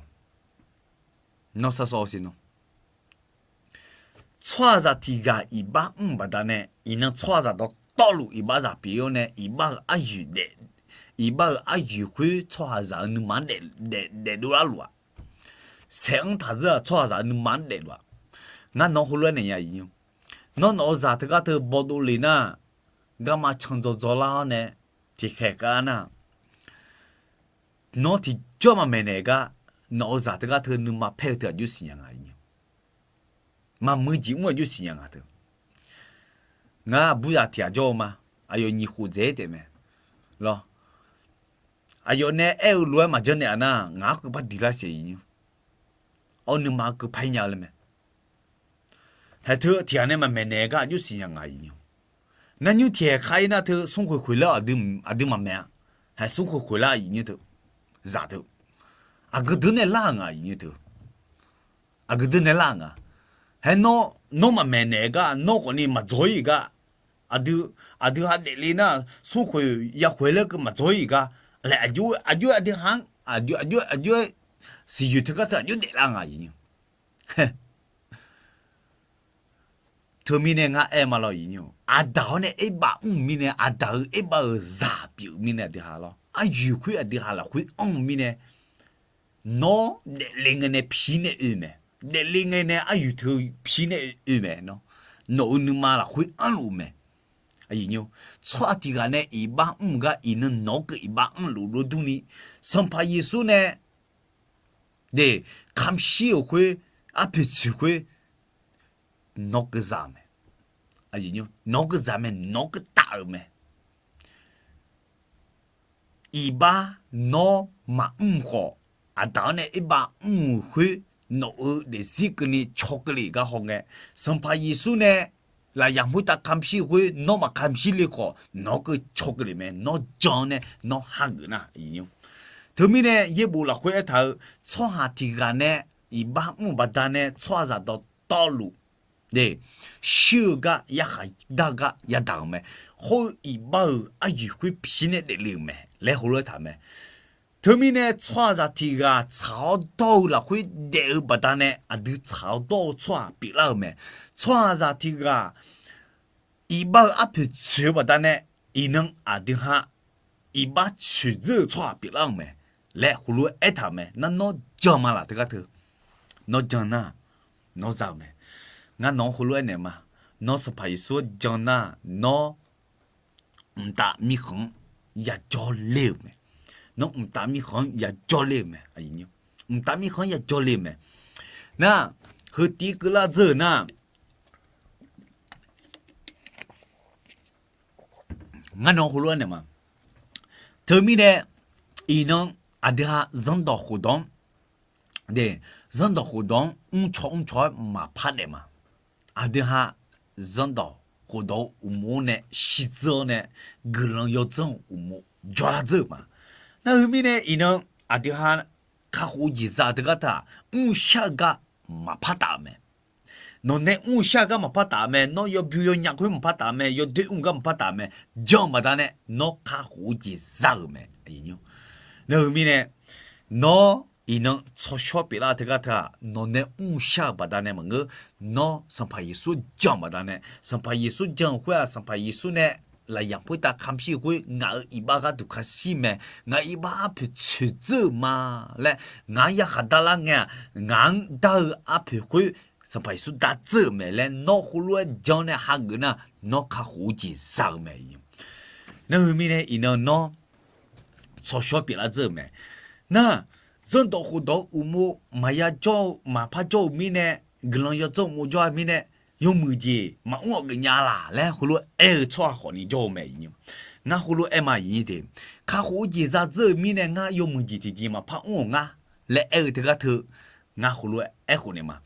Nawr sar sawr-eu siq nawr, tsawrhaqzaq tiq ghaq iqbax mr-euq baqdanae iqnan tsawrhaqzaq dawqtawvluf iqbaxzaq pyeuf-awr nae iqbax-euq aryoeq daef, iqbax-euq aryoeq khoer tsawrhaqzaq-eu nuima-anr daef, daefdov arluf-aq, saeq-anr taq dzeur-aq tsawrhaqzaq-eu nuima-anr daefluf-aq. Ngar nawq-anr heulof-aer naeq nya. Nawr nawq-eu zaq teugar teu bawdov le nar, garma can dzaw dzaw lar-awr nae tiqkhaeq kar nar, nawr tiqjawr maqmaeq naeq gar, nawq-eu zaq teugar teu nuima paer-eu teu aqjox siqnya nga. Maqmuiq jeq mr aqjox siqnya nga teu. Ngar burzaq tiq ghaq jawr-eu ma. Aqyawf nyiq khof dzaeq-aer taef mae. Lawr, aqyawf nae aer-eu lof-aer maqjanr naeq-a nar, ngaq-anr keuv par diq lar siq. Awr nuima keuv par-ir nya-eu laer mae. Haeq teu tiq ghaq nae maqmaeq naeq gar aqjox siqnya nga. Nar nymr tiq khaer-ir nar teu smrkhoeq khoeq lar aqdui maqmaeq-a. Haeq smrkhoeq khoeq lar iqnyir teu, zaq teu, aqgeu deuq nae lar-euq nga iqnyir teu. Aqgeu deuq nae lar-euq nga. Haer nawr, nawr maqmaeq naeq gar, nawr khawfni maqdzawr-ir gar, aqdui, aqdui ha daefle nar, smrkhoeq ya khoeq laer keuv maqdzawr-ir gar, laer aqjox, aqjox aqdui ha-anr, aqjox, aqjox, aqjox-aer siqyoeq teugar teu aqjox daeflar nga iqnyir. Teumirnae ngar aer ma lawr iqnyir, aqdaq-awr nae erbav mr-euq mirnae, aqdaq-eu erbav-euq zaq pyeuf-eu mirnae aqdui ha lawr, aryoeq khoer aqdui ha lafkhoer anr-eu mirnae, nawr daefle ngae nae pi nae oe mae. Daefle ngae nae aryoeq teu pi nae oe mae. Nawr nawq-euq nuima lafkhoer anrluf-eu mae. Tsawrhaq tiq ghaq nae iqbax mr-euq gar iqnan nawq-anr keuv iqbax anrluf lof durni, Sanqpaq Yeqsur nae de, kamq shir-euq khoer, arpoeq tsoeq khoer, nawq keuv zaq mae. Nawq keuv zaq mae, nawq keuv taf-euq mae. Iqbax nawr maqmr khawf, aqdaq-awr nae erbav mr-euq khoer, nawq-euq daefzir keuvni caw keuvle gar hawngae, Sanqpaq Yeqsur nae lafyaq khoertav kamq shir-eu khoer nawr maqkamq shir le khawf, nawq keuv caw keuvle mae. Nawr jan-awr nae nawr hageuf nar. Teumirnae yaerbof lafkhoer aertaq-eu, tsawrhaq tiq ghaq nae iqbax mr-euq baqdanae tsawrhaqzaq dawqtawvluf, de, shir-eu gar yarkhaq dar-eu gar yadaq-euq mae. Hawr-eu iqbax-euq aryoeq khoer pi nae daefle-euq mae laer heulof-aer taq mae. Teumirnae tsawrhaqzaq tiq ghaq tsaq-awr dawr-eu lafkhoer daef-eu baqdanae aqdui tsaq-awr dawr-eu tsawrhaq pyeuflar-euq mae. Tsawrhaqzaq tiq ghaq iqbax-euq arpoeq tsoeq-eu baqdanae iqnan aqdui ha iqbax tsoeqdzeur-eu tsawrhaq pyeuflar-euq mae laer heulof-aer aertaq-euq mae. Nar nawr jan ma laf teugar teu, nawr jan nar, nawr za-eu mae. Ngar nawq-anr heulof-aer naeq ma. Nawr Sanqpaq Yeqsur-anr jan nar, nawr mqtav mirkhanq-anr yajawr ler-euq mae. Nawr mqtav mirkhanq-anr yajawr ler-euq mae. Mqtav mirkhanq-anr yajawr ler-euq mae. Nar, heu tiv keuvlar dzeur-euq nar, Ngar nan heulof-aer naeq ma. Teumirnae, iqnan aqdui ha zanrdawq khofdawq-anr, zanrdawq khofdawq-anr mrcaw mrcaw-aer maqpar daef ma. Aqdui ha zanrdawq khofdawq-eu uqmov-anr nae shirdzeur-awr nae guiqlanq yawdzanr-eu uqmov jawrlar dzeur-euq ma. Nar heumirnae iqnan aqdui ha kakhof-eu jeq za-eu teugar teu-aq, mrshar-eu gar maqpar taf-euq mae. Nawq nae mrshar-eu gar maqpar taf-euq mae. Nawr yawbymr yawnyaf khoer maqpar taf-euq mae. Yawdoer mr-eu gar maqpar taf-euq mae. Jan-eu baqdanae nawr kakhof-eu jeq za-euq mae. Nar heumirnae, nawr iqnan tsawrshawr pyeuflar-eu teugar teu-aq, nawq nae mrshar-euq baqdanae maqngeur. Nawr Sanqpaq Yeqsur jan-eu baqdanae, Sanqpaq Yeqsur jan-eu khoer-aq, Sanqpaq Yeqsur nae lafyaq khoertav kamq shir-eu khoer ngaq-euq iqbax gharduq kamq shir mae. Ngaq-euq iqbax arpoeq tsoeqdzeur-euq ma laer, ngaq-anr yarkhaq darlar ngae-aq, ngaq-anr dar-eu arpoeq khoer Sanqpaq Yeqsur dardzeur-euq mae laer nawr heulof-aer jan-awr nae hageuf nar, nawr kakhof-eu jeq za-euq mae. Nar heumirnae iqnan nawr tsawrshawr pyeuflar dzeur-euq mae. Nar, zanrdawq khofdawq-eu uqmov maqya jawr-eu maqpar jawr-eu mirnae, guiqlanq yawdzanr uqmov jawr-eu mirnae, yawmuiq jeq maqmr-awq geufnya laq laer heulof-aer aer-eu tsawrhaq khawfni jawr-eu mae. Ngar heulof-aer ma, kakhof-eu jeq za dzeur-eu mirnae ngar yawmuiq jeq tiqjeq maqpar mr-awq ngar laer aer-eu teugar teu, ngar heulof-aer aerkhof naeq ma.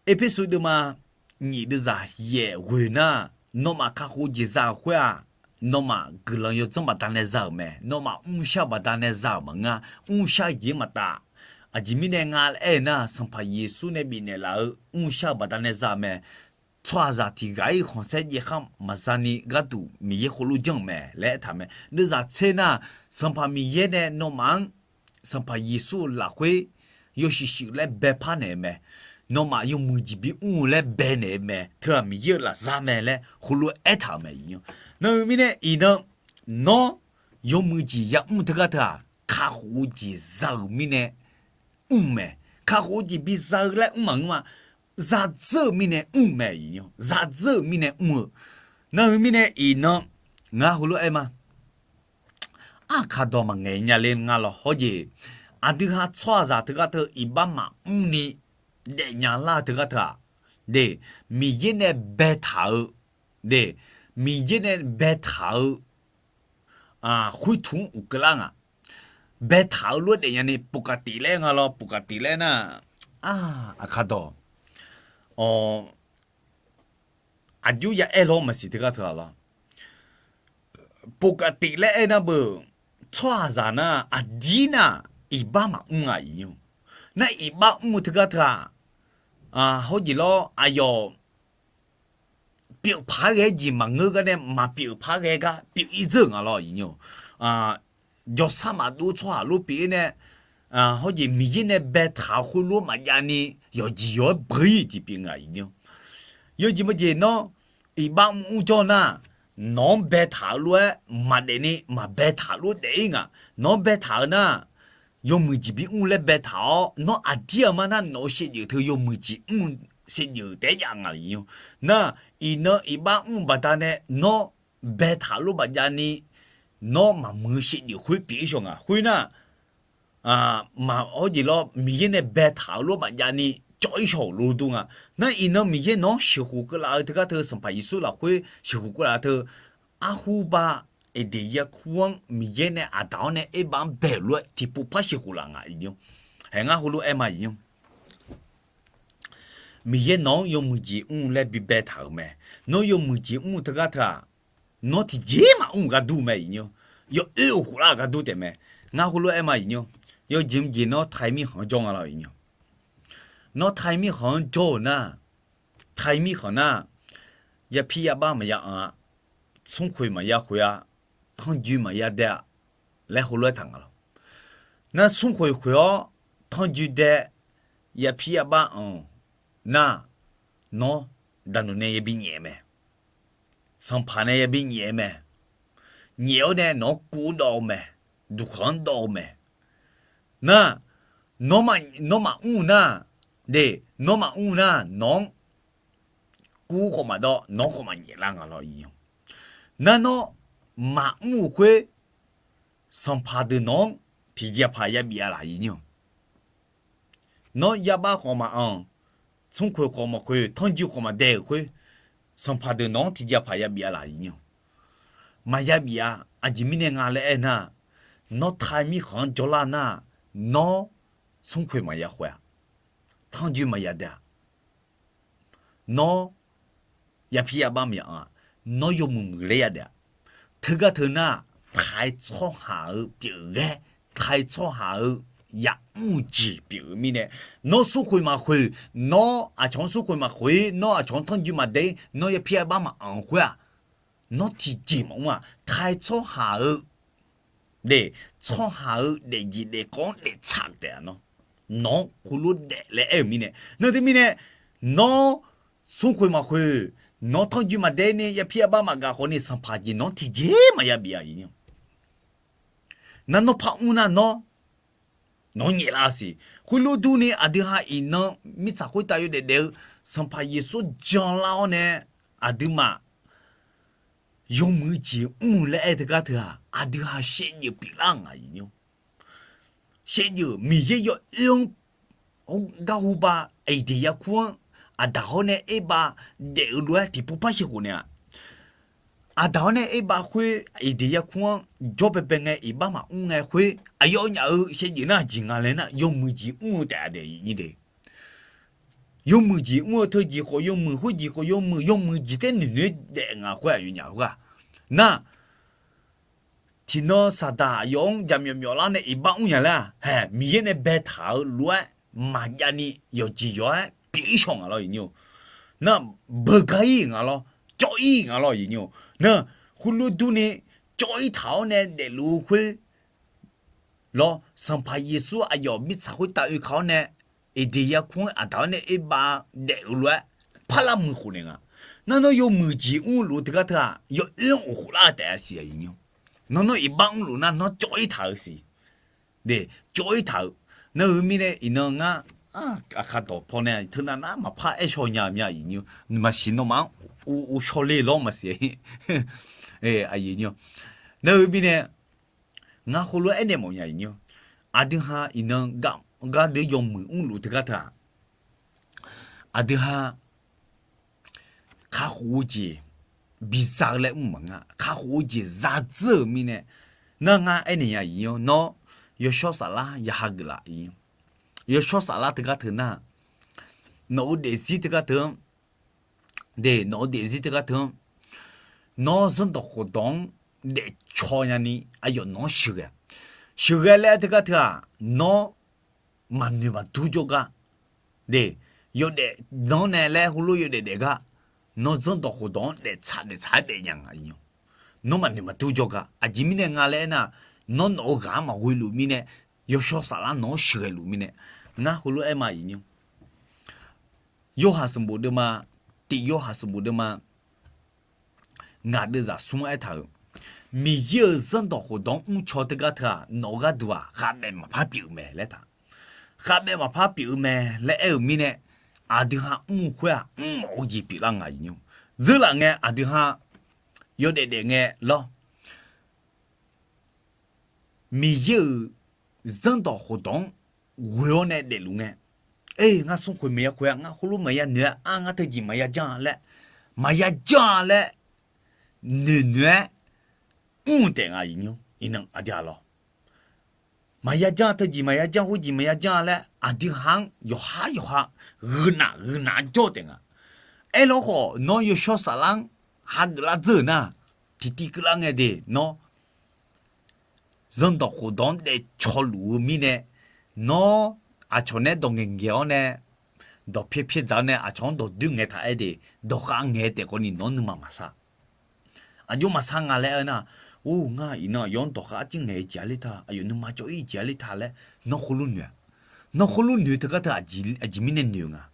Erpersu deuvma nyiq deuvzaq yaef ghoe nar, nawmaf kakhof-eu jeq za-euq khoer-aq, nawmaf guiqlanq yawdzanr baqdanae za-euq mae. Nawmaf mrshar-eu baqdanae za-euq maqngeur-a. Mrshar-eu jeq-anr maqtaf. Aqjeq mirnae nga laer aer-eu nar, Sanqpaq Yeqsur nae bifnaeq laf-eu mrshar-eu baqdanae za-euq mae. Tsawrhaqzaq tiqghaq-ir khanqsaer jaev khar maqza ni gharduq Miqyaer khoerlof janr-euq mae laer aertaq mae. Deuvzaq tser nar, Sanqpaq Miqyaer nae nawmaf-anr Sanqpaq Yeqsur-euq lafkhoer yawshuif shuif laer baepar naeq-eu mae. Nawmaf yawmuiq jeq bimr-eu laer baenaeq-eu mae. Teu-aq Miqyaer-euq lafzar mae laer heulof-aer aertaq-euq mae. Nar-eu mirnae iqnan, nawr yawmuiq jeq yamr teugar teu-aq, kakhof-eu jeq za-euq mirnae mr mae. Kakhof-eu jeq biza-eu laer mr maqngeur ma. Za dzeur-eu mirnae mr mae. Za dzeur-eu mirnae mr-eu. Nar-eu mirnae iqnan, ngar heulof-aer ma. Aqkaq dawq maqngaeq nya le nga lawr hawr-eu jeq, aqdui ha tsawrhaqzaq teugar teu iqbax maqmr ni daefnya lar-eu teugar teu-aq, de, Miqyaer nae baetaq-eu, de, Miqyaer nae baetaq-eu khoertuq-anr uqkeuv lar nga. Baetaq-eu lof-aer daefnya ni ปกติ laer nga lawr, ปกติ laer nar, aqkaq dawq, aqjox ya aer lawr maqsiq teugar teu-aq lawr. ปกติ laer aer nar beu, tsawrhaqzaq nar aqdir nar iqbax maqmr-a iqnyir. Nar iqbax mr-eu teugar teu-aq, hawr jeq lawr aqyawf pyeuf paq-aer ghae-aer jeq maqngeur gar nae maqpyeuf paq-aer ghae gar pyeuf-ir dzeur-euq nga lawr iqnyir. Jawrsar maqdov-eu tsawrhaq lof pyeuf-ir nae, hawr jeq Miqyaer nae baetaq-eu khoerlof-aer maqjav ni yawqjeq yawq-aer beu-ir jeq pyeuf nga iqnyir. Yawjeq meujeq nawr iqbax mr jawr nar, nawq-anr baetaq-eu lof-aer maqdaef ni maqbaetaq lof daef-ir nga. Nawq-anr baetaq-eu nar, yawmuiq jeq bimr laer baetaq-awr, nawr aqdir-aq mar nar nawq-eu shaevdzeuf teu yawmuiq jeq mr shaevdzeuf taef-aer jav nga iqnyir. Nar, iqnan iqbax mr-eu baqdanae nawr baetaq lof maqjav ni, nawr maqmuiq-eu shaevdzeuf khoer pyeuf-ir shaw nga. Khoernar, hawr jeq lawr Miqyaer nae baetaq-eu lof maqjav ni cawv-ir shaw-euq lof dur nga. Nar iqnan Miqyaer nawq-anr sheuqkhof keuvlaf-eu teugar teu Sanqpaq Yeqsur lafkhoer sheuqkhof keuvlaf teu, arhuba Eqdeq yarkur-anr Miqyaer nae aqdaq-awr nae aerbav-anr bae-euq lof-aer tiqpov par sheuqkhof laf nga iqnyir. Haeq ngar heulof-aer ma iqnyir. Miqyaer nawq-anr yawmuiq jeq mr laer bibae taq-euq mae. Nawr yawmuiq jeq mr-eu teugar teu-aq, nawr tiqjeq maqmr-euq gar dur mae iqnyir. Yawoer-euq khoflar-euq gar dur taef mae. Ngar heulof-aer ma iqnyir. Yawjeq meujeq nawr ไทย mirkhanq-anr jawr nga lawr iqnyir. Nawr ไทย mirkhanq-anr jawr-euq nar, ไทย mirkhanq nar, yapir yabar maqya anq-a, smrkhoeq maqya khoeq-a, tanrjoe maqya dae-a laer heulof-aer taq nga lawr. Nar smrkhoeq khoeq-awr tanrjoe dae, yapir yabar anq nar, nawr daqnuq nae yabi nyaef mae. Sanqpaq nae yabi nyaef mae. Nyaef-awr nae nawq-anr kuv-anr dawv-eu mae. Duqkhanq-anr dawv-eu mae. Nar, nawr maqmr-eu nar, de, nawr maqmr-eu nar nawq-anr kuv khawf maqdawv, nawq-anr khawf maqnyaef lar nga lawr iqnyir. Nar nawr maqmr-euq khoer, sanqpaq deuq nawq-anr tiqjeqpaq yabif-a laq iqnyir. Nawr yabar khawf maqanq, smrkhoeq khawf maqkhoeq, tanrjoe khawf maqdae-euq khoer, sanqpaq deuq nawq-anr tiqjeqpaq yabif-a laq iqnyir. maqya bif-a. Aqjeq mirnae nga laer aer nar, nawr Htaiq mirkhanq-anr jawrlar nar, nawr smrkhoeq maqya khoeq-a, tanrjoe maqya daef-a, nawr yapir yabar maqya anq-a, nawr yawmuiq muiqler yadaef-a. Teugar teu nar, Htaiq tsawrhaq-euq pyeufghae, Htaiq tsawrhaq-euq yamr-eu jeq pyeuf-eu mirnae, nawr smrkhoeq maqkhoeq, nawr aqcawq-anr smrkhoeq maqkhoeq-ir, nawr aqcawq-anr tanrjoe maqdaef-ir, nawr yapir yabar maqanq khoer-aq, nawr tiqjeq maqmr-aq, Htaiq tsawrhaq-eu, de, tsawrhaq-euq daefjeq daefkawv-anr daeftsaq taef-a nawr. Nawq-anr khoerlof daef laer aer-euq mirnae, nar teumirnae, nawr smrkhoeq maqkhoeq, nawr tanrjoe maqdaef ni, yapir yabar maqgaq khawf ni, sanqpaq jeq nawq-anr tiqjeq maqya bif-a. Nar nawr par mr nar nawr, nawq-anr nyaeflar siq. Khoerlof durni aqdui ha iqnan mirtsaq khoertav yawdaef daef-eu Sanqpaq Yeqsur janlar-awr nae, aqduimaf yawmuiq jeq mr-eu laer aer teugar teu-aq, aqdui ha shaevdzeuf pyeuflar ngaq ir nymr. Shaevdzeuf Miqyaer yawoer-anr garhu ba Eqdeq yarkur-anr Aqdaq hawr nae Erbav daef-eu lof-aer tiqpov par sheuqkhof naeq-aq, Aqdaq hawr nae Erbav khoer Eqdeq yarkur-anr jawr baebae ngae iqbax maqmr ngae khoer aqyawfnyaf-euq shaevdzeuf nar aqjeq nga laer nar, yawmuiq jeq mr-eu taef-a daef ir de. Yawmuiq jeq mr-eu teujeq khawf yawmuiq, khoerjeq khawf yawmuiq, yawmuiq jeq taer noeq noeq-aer daef nga khoer aqyawfnyaf khoer-aq. Nar, tiqnan Saqdaq aqyawf-anr jaqmyawf myawflar nae iqbax mr nya laer-aq, hae, Miqyaer nae baetaq-euq lof-aer maqjav ni yawqjeq yawq-aer pyeuf-ir shaw ngaq lawr iqnyir-or. Nar, beugar-ir ngaq lawr, cawv-ir ngaq lawr iqnyir-or. Nar, khoerlof durni cawv-ir taq-awr nae daefluf-eu khoer lawr, Sanqpaq Yeqsur aqyawf mirtsaq khoertav oeka-awr nae Eqdeq yarkur-anr Aqdaq-awr nae Erbav daef-eu lof-aer parlar muiq khof naeq nga. Nar nawr yawmuiq jeq mrluf-eu teugar teu-aq, yawoer-anr of khoflar-eu taef-a siq iqnyir-or. Nawr nawr iqbax mrluf nar nawr cawv-ir taq-eu siq. De, cawv-ir taq-eu. Nar-eu mirnae iqnan ngar aqkar dawq pawnae teunav nar maqpar aer shaw nya mya iqnyir-or. Nuima siq nawmaf-anr uvshaw le lawr maqsiq. Aqyuif nyir-or. Nar-eu mirnae ngar heulof-aer aernaeq mawf nya iqnyir-or. Aqdui ha iqnan gar deuq yawmuiq mrluf teugar teu-aq, aqdui ha kakhof-eu jeq biza-eu laer mr maqnga. Kakhof-eu jeq zadzeur-euq mirnae, nar ngar aernaeq nya iqnyir-or. Nawr yawshawr saflar ya hageuf laf iqnyir. Yawshawr saflar teugar teu nar, nawq-eu daefzir teugar teu-anr, de, nawq-eu daefzir teugar teu-anr, nawr zanrdawq khofdawq-anr daefcaw nyani aqyawf nawq-anr sheuqghae. Sheuqghae laer teugar teu-aq, nawr maqnoeq maqdur jawr gar, de, yawdaef danr nae laer heulof yawdaef daef gar, nawr zanrdawq khofdawq-anr daeftsaq daeftsaq-aer daef nya nga iqnyir. Nawr maqnoeq maqdur jawr gar aqjeq mirnae nga laer aernar, nawr nawq-eu ghaq-anr maqghoe luf mirnae, yawshawr saflar nawq-anr sheuqghae luf mirnae, ngar heulof-aer ma iqnyir. Yorhaq sanqbof deuvma, tiq Yorhaq sanqbof deuvma ngaq deuvzaq smr-anr aertaq-euq, Miqyaer-euq zanrdawq khofdawq-anr mrcaw teugar teu-aq, nawq-eu gharduq-aq khavbaef maqpar pyeuf-eu mae laer taq. Khavbaef maqpar pyeuf-eu mae laer aer-euq mirnae, aqdui ha mr-eu khoer-aq mrmawf-eu jeq pyeuflar nga iqnyir. Dzeurlaf ngae aqdui ha yawdaef daef ngae lawr, Miqyaer-euq zanrdawq khofdawq-anr ghoe-awr nae daefluf ngae, e, ngar smrkhoeq maqya khoeq-a, ngar heulof maqya noeq-a, ar, ngar teujeq maqya janr-a laer, maqya janr-a laer noeq noeq-aer mr-eu taef nga iqnyir. Iqnan aqdui ha lawr, maqya janr-a, teujeq maqya janr, khoerjeq maqya janr-a laer aqdui ha-anr yawqhar yawqha ghuinaf ghuinaf jawr-eu taef nga. Aerlawr khawf nawr yawshawr saflar-anr hageuf lar dzeur-euq nar, tiqtiv keuvlar ngae de nawr zanrdawq khofdawq-anr daefcaw luf-eu mirnae, nawr aqcawq nae dawq ngaeqngaeq-awr nae, dawq pyaer pyaer dzaq-awr nae aqcawq-anr dawqdoer ngaeq taq-aer de, dawqkhav ngaeq taef khawf ni nawr nuima maqsar. Aqjox maqsar nga laer aer nar, or, ngar iqnan aqyawf-anr dawqkhav arcuir ngaeq-eu jeq-a ler ta, aqyawf nuima cawv-ir jeq-a ler ta laer nawr khoerlof noeq-a. Nawr khoerlof noeq teugar teu aqjeq mirnae noeq nga.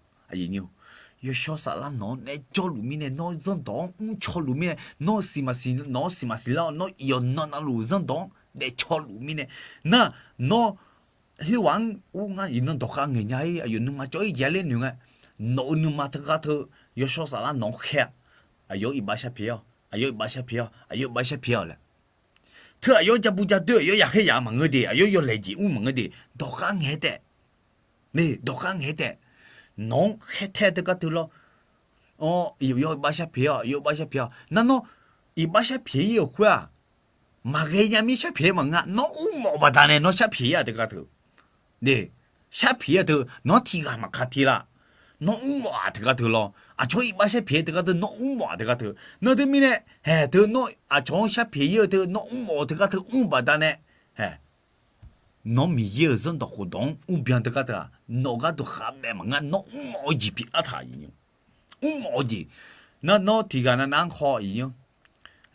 Yawshawr saflar nawq-anr naeq-aer jawrluf mirnae, nawr zanrdawq-anr mrcaw luf mirnae, nawr siq maqsiq, nawq-anr siq maqsiq lar-awr nawr iqyawf nan navluf zanrdawq-anr daefcaw luf mirnae, nar, nawr khoerghaq-anr or, ngar iqnan dawqkhav ngaeq nya-ir, aqyawf nuima cawv-ir jeq-a ler noeq nga. Nawq-euq nuima teugar teu yawshawr saflar nawq-anr khaer-a. Aqyawf-anr iqbax shar pyaeq-awq, aqyawf-anr iqbax shar pyaeq-awq, aqyawf-anr iqbax shar pyaeq-awq laer. Teu aqyawf-anr ja bu ja doer, aqyawf-anr yaqkhaer yaq-a maqngeur de, aqyawf-anr yawlaeq jeq mr maqngeur de, dawqkhav ngaeq-aer taef. Dawqkhav ngaeq-aer taef. Nawq-anr khaer tae teugar teu lawr, aqyawf-anr iqbax shar pyaeq-awq, aqyawf-anr iqbax shar pyaeq-awq. Nar nawr iqbax sharpyaeq-ir-euq khoer-aq, maqghae nya mir sharpyaeq-aer maqngeur-a. Nawr mrmawf-eu baqdanae nawr sharpyaeq-ir-aq teugar teu. Sharpyaeq-ir-aq teu, nawr tiqghaq maqka ti la. Nawr mrmawf-aq teugar teu lawr. Aqcawq-anr iqbax sharpyaeq-aer teugar teu, nawr mrmawf-aq teugar teu. Nar teumirnae, haeq teu nawr aqcawq-anr sharpyaeq-ir-eu teu, nawr mrmawf-eu teugar teu mr-eu baqdanae, haeq, nawr Miqyaer-euq zanrdawq khofdawq-anr mrbyan teugar teu-aq, nawq gharduq khavbaef maqngeur-a. Nawr mrmawf-eu jeq pyeuflar taq-euq nymr. Mrmawf-eu jeq. Nar nawr tiqghaq navnav-anr haw-iq nymr.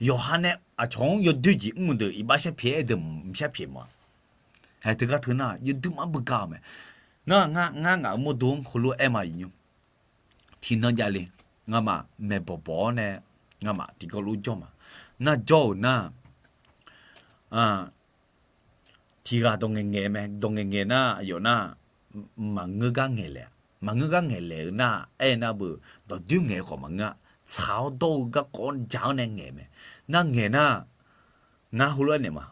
Yawqha nae aqcawq-anr yawdoer jeq mr-eu deuq iqbax sharpyaeq-aer deuq mq sharpyaeq mawf-a. Haeq teugar teu nar yawdoer maqbeugar-euq mae. Nar ngar ngaq-euq mawrdo-anr heulof-aer ma iq nymr. Tiqnan javle, ngamaf maeqbawq bawq-awr nae ngamaf tiqkawv lof jawr ma. Nar jawr-euq nar, tiqghaq dawq ngaeqngaeq mae. Dawq ngaeqngaeq nar aqyawf nar, maqngeur gar ngaeqlaeq-a. Maqngeur gar ngaeqlaeq-eu nar aer nar beu, dawqdoer ngaeq-eu khawf maqngeur-a. Tsaq-awr dawr-eu garkawv-anr ja-awr nae ngaeq mae. Nar ngaeq nar, ngar heulof-aer naeq ma.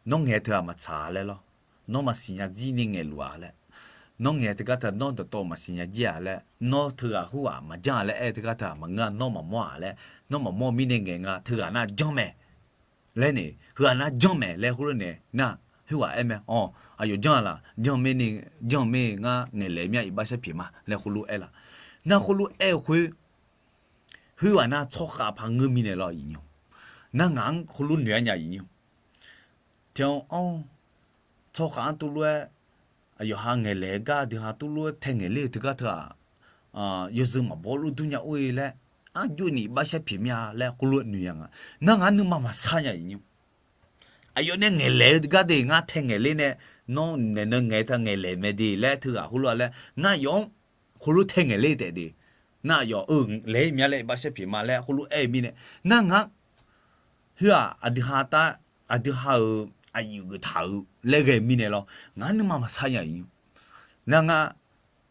Nawr ngaeq teu-aq maqtsaq-a laer lawr. Nawr maqsiq nya jir ni ngaeqluf-a laer. Nawr ngaeq teugar teu nawr dawqtawv maqsiq nya jir-a laer, nawr teughaq khoerghaq maqjanr-a laer aer-eu teugar teu-aq maqngeur-a. Nawr maqmawr-a laer, nawr maqmawr mirnae ngaeq nga, teughaq nar janr mae laer nae, heughaq nar janr mae laer heulof nae nar, khoerghaq aer mae. Awq, aqyawf janr-a laq? Janr-eu mirnae, janr-eu mirnae ngar ngaeqlaeq mir-a, iqbax sharpyaeq ma laer heulof aer laf. Nar heulof aer-eu khoer, khoerghaq nar tsawrkhav par ngeur mirnae lawr iq nymr. Nar ngaq-anr heulof noeq-aer nya iq nymr. Tiq-anr, tsawrkhav-anr tuvlof-aer, aqyawf ha ngaeqlaeq-eu gar dui ha tuvlof-aer tae ngaeq ler-eu teugar teu-aq, yawzeu maqbaw lof dur nya or-e laer, arjov ni iqbax sharpyaeq mir-a laer heulof noeq ya nga. Nar ngaq-anr nuima maqsar nya iq nymr. Aqyawf nae ngaeqlaeq-eu gar de ngar tae ngaeq ler nae, nawr naeq nan ngaeq teu ngaeqlaeq mae de laer teughaq heulof-a laer ngar aqyawf-anr heulof tae ngaeq ler taef de. Nar aqyawf-eu laeq-ir mya laer iqbax sharpyaeq ma laer heulof aer-eu mirnae, nar ngaq-anr, khoer-aq, aqdui ha tar, aqdui ha-euq aqyuif geuf taq-eu laer ghae mirnae lawr, ngaq-anr nuima maqsar nya iq nymr. Nar ngar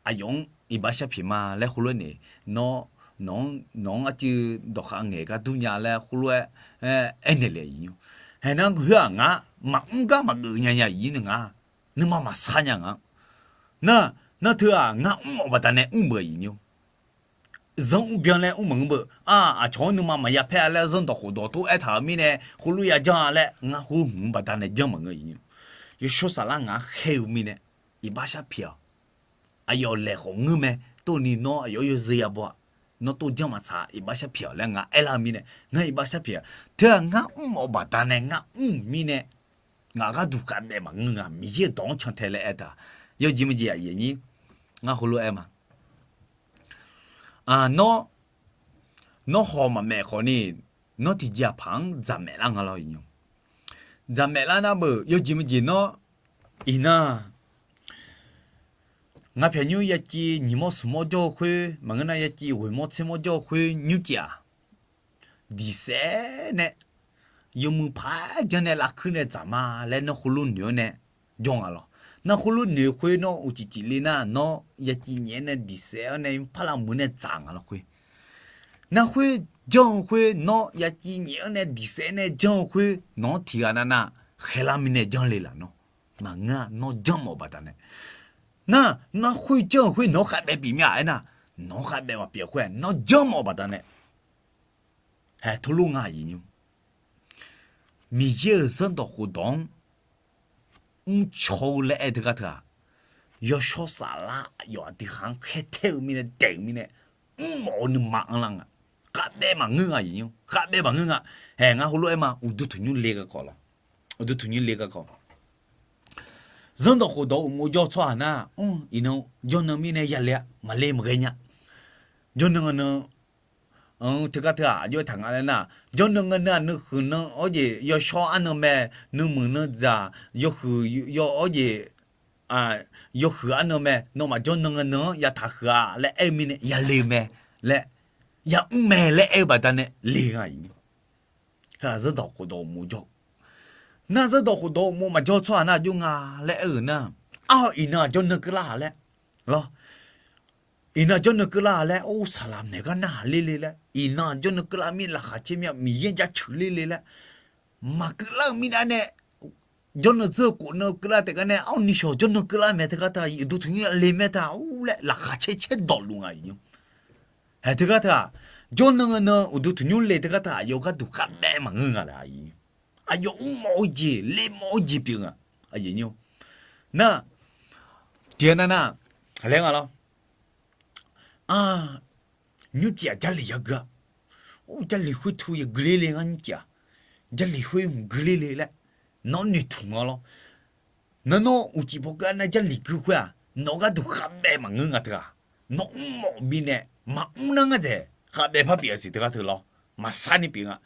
aqyawf-anr iqbax sharpyaeq ma laer heulof nae, nawq-anr, nawq-anr arcuiv dawqkhav ngaeq gar dur nya laer heulof-aer, aernaeq le iq nymr. Haeq nar khoer-aq ngar maqmr gar maqgeuf nya nya iq nymr nga. Nuima maqsar nya nga. Nar, nar teu-aq ngar mrmawf baqdanae mr beu iq nymr. Zanr mrbyan laer mr maqngeur beu. Aq, aqcawq-anr nuima maqya paer-a laer zanrdawq khofdawq tov aertaq-euq mirnae heulof ya janr-a laer ngar khoer hmq baqdanae janr maqngeur iq nymr. Yawshawr saflar ngaq-anr khaer-eu mirnae iqbax sharpyaeq-awq. Aqyawf laeq khawf ngeur mae. Tov ni nawr aqyawf-anr yawzeu ya baw-aq, nawr tov janr maqtsaq, iqbax sharpyaeq-awq laer ngaq aerlar-eu mirnae ngar iqbax sharpyaeq-a. Teu-aq ngar mrmawf baqdanae ngar mr-eu mirnae, ngaq gharduq khavbaev maqngeur nga. Miqyaer-euq dawq-anr cantae laer aer taq. Yawjeq maqjeq aqyuif aqnyir, ngar heulof-aer ma. Nawr, nawr hawq maqmaef khawf ni, nawr tiqjeq aqpaq-anr dzaqmaeq lar nga lawr iq nymr. Dzaqmaeq lar nar beu yawjeq maqjeq nawr iqnan, ngaq pyaq nymr yaciv nyiq mawr smq mawr jawr-eu khoer maqngeur nar yaciv ghoeq mawr tser mawr jawr-eu khoer nymrcif-aq, diqsaef nae yawmuiq paq-aer janr nae lavkuir nae dzaq ma laer nawr heulof noeq-awr nae jawr nga lawr. Nar heulof noeq khoer nawr uqcif cif le nar nawr yaciv nyaef-anr nae diqsaef-awr nae parlav muiq nae dzaq nga lawr khoer. Nar khoer janr-eu khoer nawr yaciv nyaef-anr nae diqsaef nae janr-eu khoer nawq-anr tiqghaq navnav khaeqlar mirnae janr le laf nawr. Maqngeur-a, nawr janrmawf baqdanae. Nar, nar khoer janr-eu khoer nawq-anr khavbaev bif mir-a aernar, nawq-anr khavbaev maqpyeuf khoer-aq nawr janrmawf baqdanae. Haeq teulof nga iq nymr. Miqyaer-euq zanrdawq khofdawq-anr mrcaw-eu laer aer teugar teu-aq, yawshawr saflar aqyawf aqdui ha-anr khaertae-eu mirnae daef-eu mirnae, mrmawf-eu nuima anrlar nga. Khavbaev maqngeur nga iq nymr, khavbaev maqngeur nga. Haeq ngar heulof-aer ma, uqduq tanqnymr le garkawv lawr. Uqduq tanqnymr le garkawv. Zanrdawq khofdawq uqmov jawr-eu tsawrhaq nar, iqnan jawrnan mirnae yale-a, maqle maqghae nya. Jawrnan nan teugar teu-aq aqjox-aer taq nga laer nar, jawrnan nan nan-aq nuihuiq nan awr jeq yawshawr arnan mae, nuimuiq nan dzaq, yawhuiq yawawr jeq, yawhuiq arnan mae, nawmaf jawrnan nan-anr yataq huiq-a laer aer-eu mirnae yale-eu mae laer, yamr mae laer aer-eu baqdanae le nga iq nymr. Heu-aq zanrdawq khofdawq uqmov jawr-eu. Nar zanrdawq khofdawq uqmov maqjawr-eu tsawrhaq nar aqjox nga laer aer-euq nar, ar-awq iqnan-aq jawrnan keuvlar-a laer lawr. Iqnan jawrnan keuvlar-a laer, or saqlaq maeq gar narhaq ler le laer, iqnan jawrnan keuvlar mir laqkhaq caer mir-a, Miqyaer jaceuq ler le laer, maqkeuvlar-eu mirnae nae, jawrnan dzeur-eu khof nan keuvlar taef gar nae, ar-awq nishawq jawrnan keuvlar mae teugar teu-aq, uqduq tanqnymr le mae teu-aq, or laer laqkhaq caer caer dawqluf nga iq nymr. Haeq teugar teu-aq, jawrnan nan uqduq tanqnymr le teugar teu aqyawf gharduq khavbaev maqngeur nga laer, aqyawf mrmawf-eu jeq lermawf-eu jeq pyeuf nga. Nar, tiqghaq nar nar, laer nga lawr. Nymrcif-aq Jarlif yagui-a. Or, Jarlif khoer tu yagui ler le ngar nymrcif-aq, Jarlif khoer hmq gui ler le laer nawr noeqtmq nga lawr. Nan nawr uqcif pawkeuv-a nar Jarlif gui khoer-aq nawq gharduq khavbaev maqngeur nga teu-aq. Nawr mrmawf bifnaeq maqmr nar ngar dzaeq khavbaev par pyeuf-a siq teugar teu lawr. Maqsar ni pyeuf nga.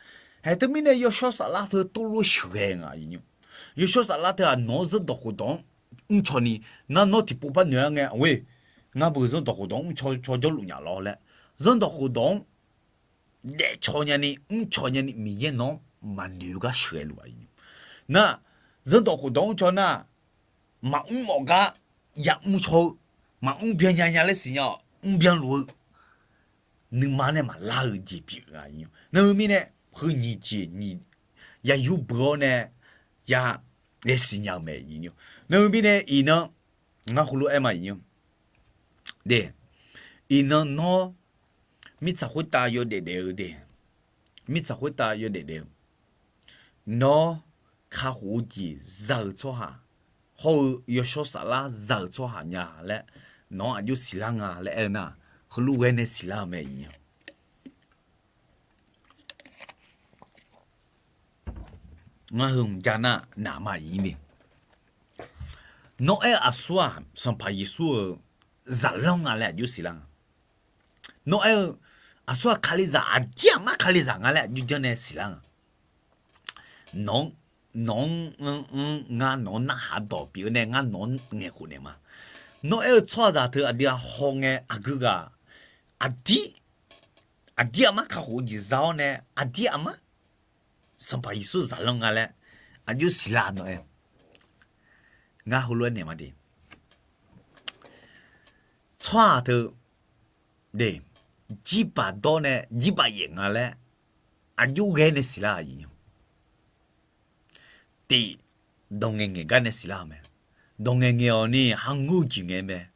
Haeq teumirnae yawshawr saflar teu tov lof sheuqghae nga. Yawshawr saflar teu-aq nawq-anr zanrdawq khofdawq-anr mrcaw ni, nar nawr tiqpov par noeq-ar ngae, oe, ngar beu zanrdawq khofdawq-anr mrcaw caw jawrluf nya lawr laer, zanrdawq khofdawq-anr daefcaw nyani mrcaw nyani Miqyaer nawq-anr maqnoeq-eu gar sheuqghae luf-a. Nar, zanrdawq khofdawq-anr caw nar, maqmr mawf gar yamr caw-eu, maqmr byan nya nya laer siqnya-awq mrbyan luf-eu nuima nae maqlar-eu jeq pyeuf nga. Nar heu mirnae heu nyiq jeq nyiq yayur beu-awr nae ya, yae siqnya-eu mae. Nar heu mirnae iqnan ngar heulof-aer ma iqnan, de, iqnan nawr mirtsaq khoertav yawdaef daef-eu de, mirtsaq khoertav yawdaef daef-eu nawr kakhof-eu jeq za-eu tsawrhaq hawr-eu yawshawr saflar za-euq tsawrhaq nya laer nawq-anr aqjox siqlar nga laer aer-eu nar, heulof ghae nae siqlar-eu mae iqnan. Ngar heu mqjav nar naq ma iqnan. Nawr aer-eu aqsur-aq Sanqpaq Yeqsur-euq zaqlanr nga laer aqjox siqlar nga. Nawr aer-eu aqsur-aq Kalizaq aqdir aqmar Kalizaq nga laer aqjox janr nae siqlar nga. Nawq-anr, nawq-anr ngar nawq-anr narhaq dawq pyeuf-eu nae ngar nawq-anr ngaeqkhof naeq ma. Nawr aer-eu tsawrhaqzaq teu aqdui-aq hawngae aqgeu ghaq aqdir, aqdir aqmar kakhof-eu jeq za-awr nae aqdir aqmar Sanqpaq Yeqsur zaqlanr nga laer aqjox siqlar nawr aer. Ngar heulof-aer naeq ma de. Tsawrhaq teu, de, jirbaq dawr nae jirbaq yaef nga laer aqjox ghae nae siqlar-a iqnan. Tif, dawq ngaeq ngaeq gar nae siqlar-eu mae. Dawq ngaeq ngaeq-awq ni ha ngeur-eu jeq ngae mae.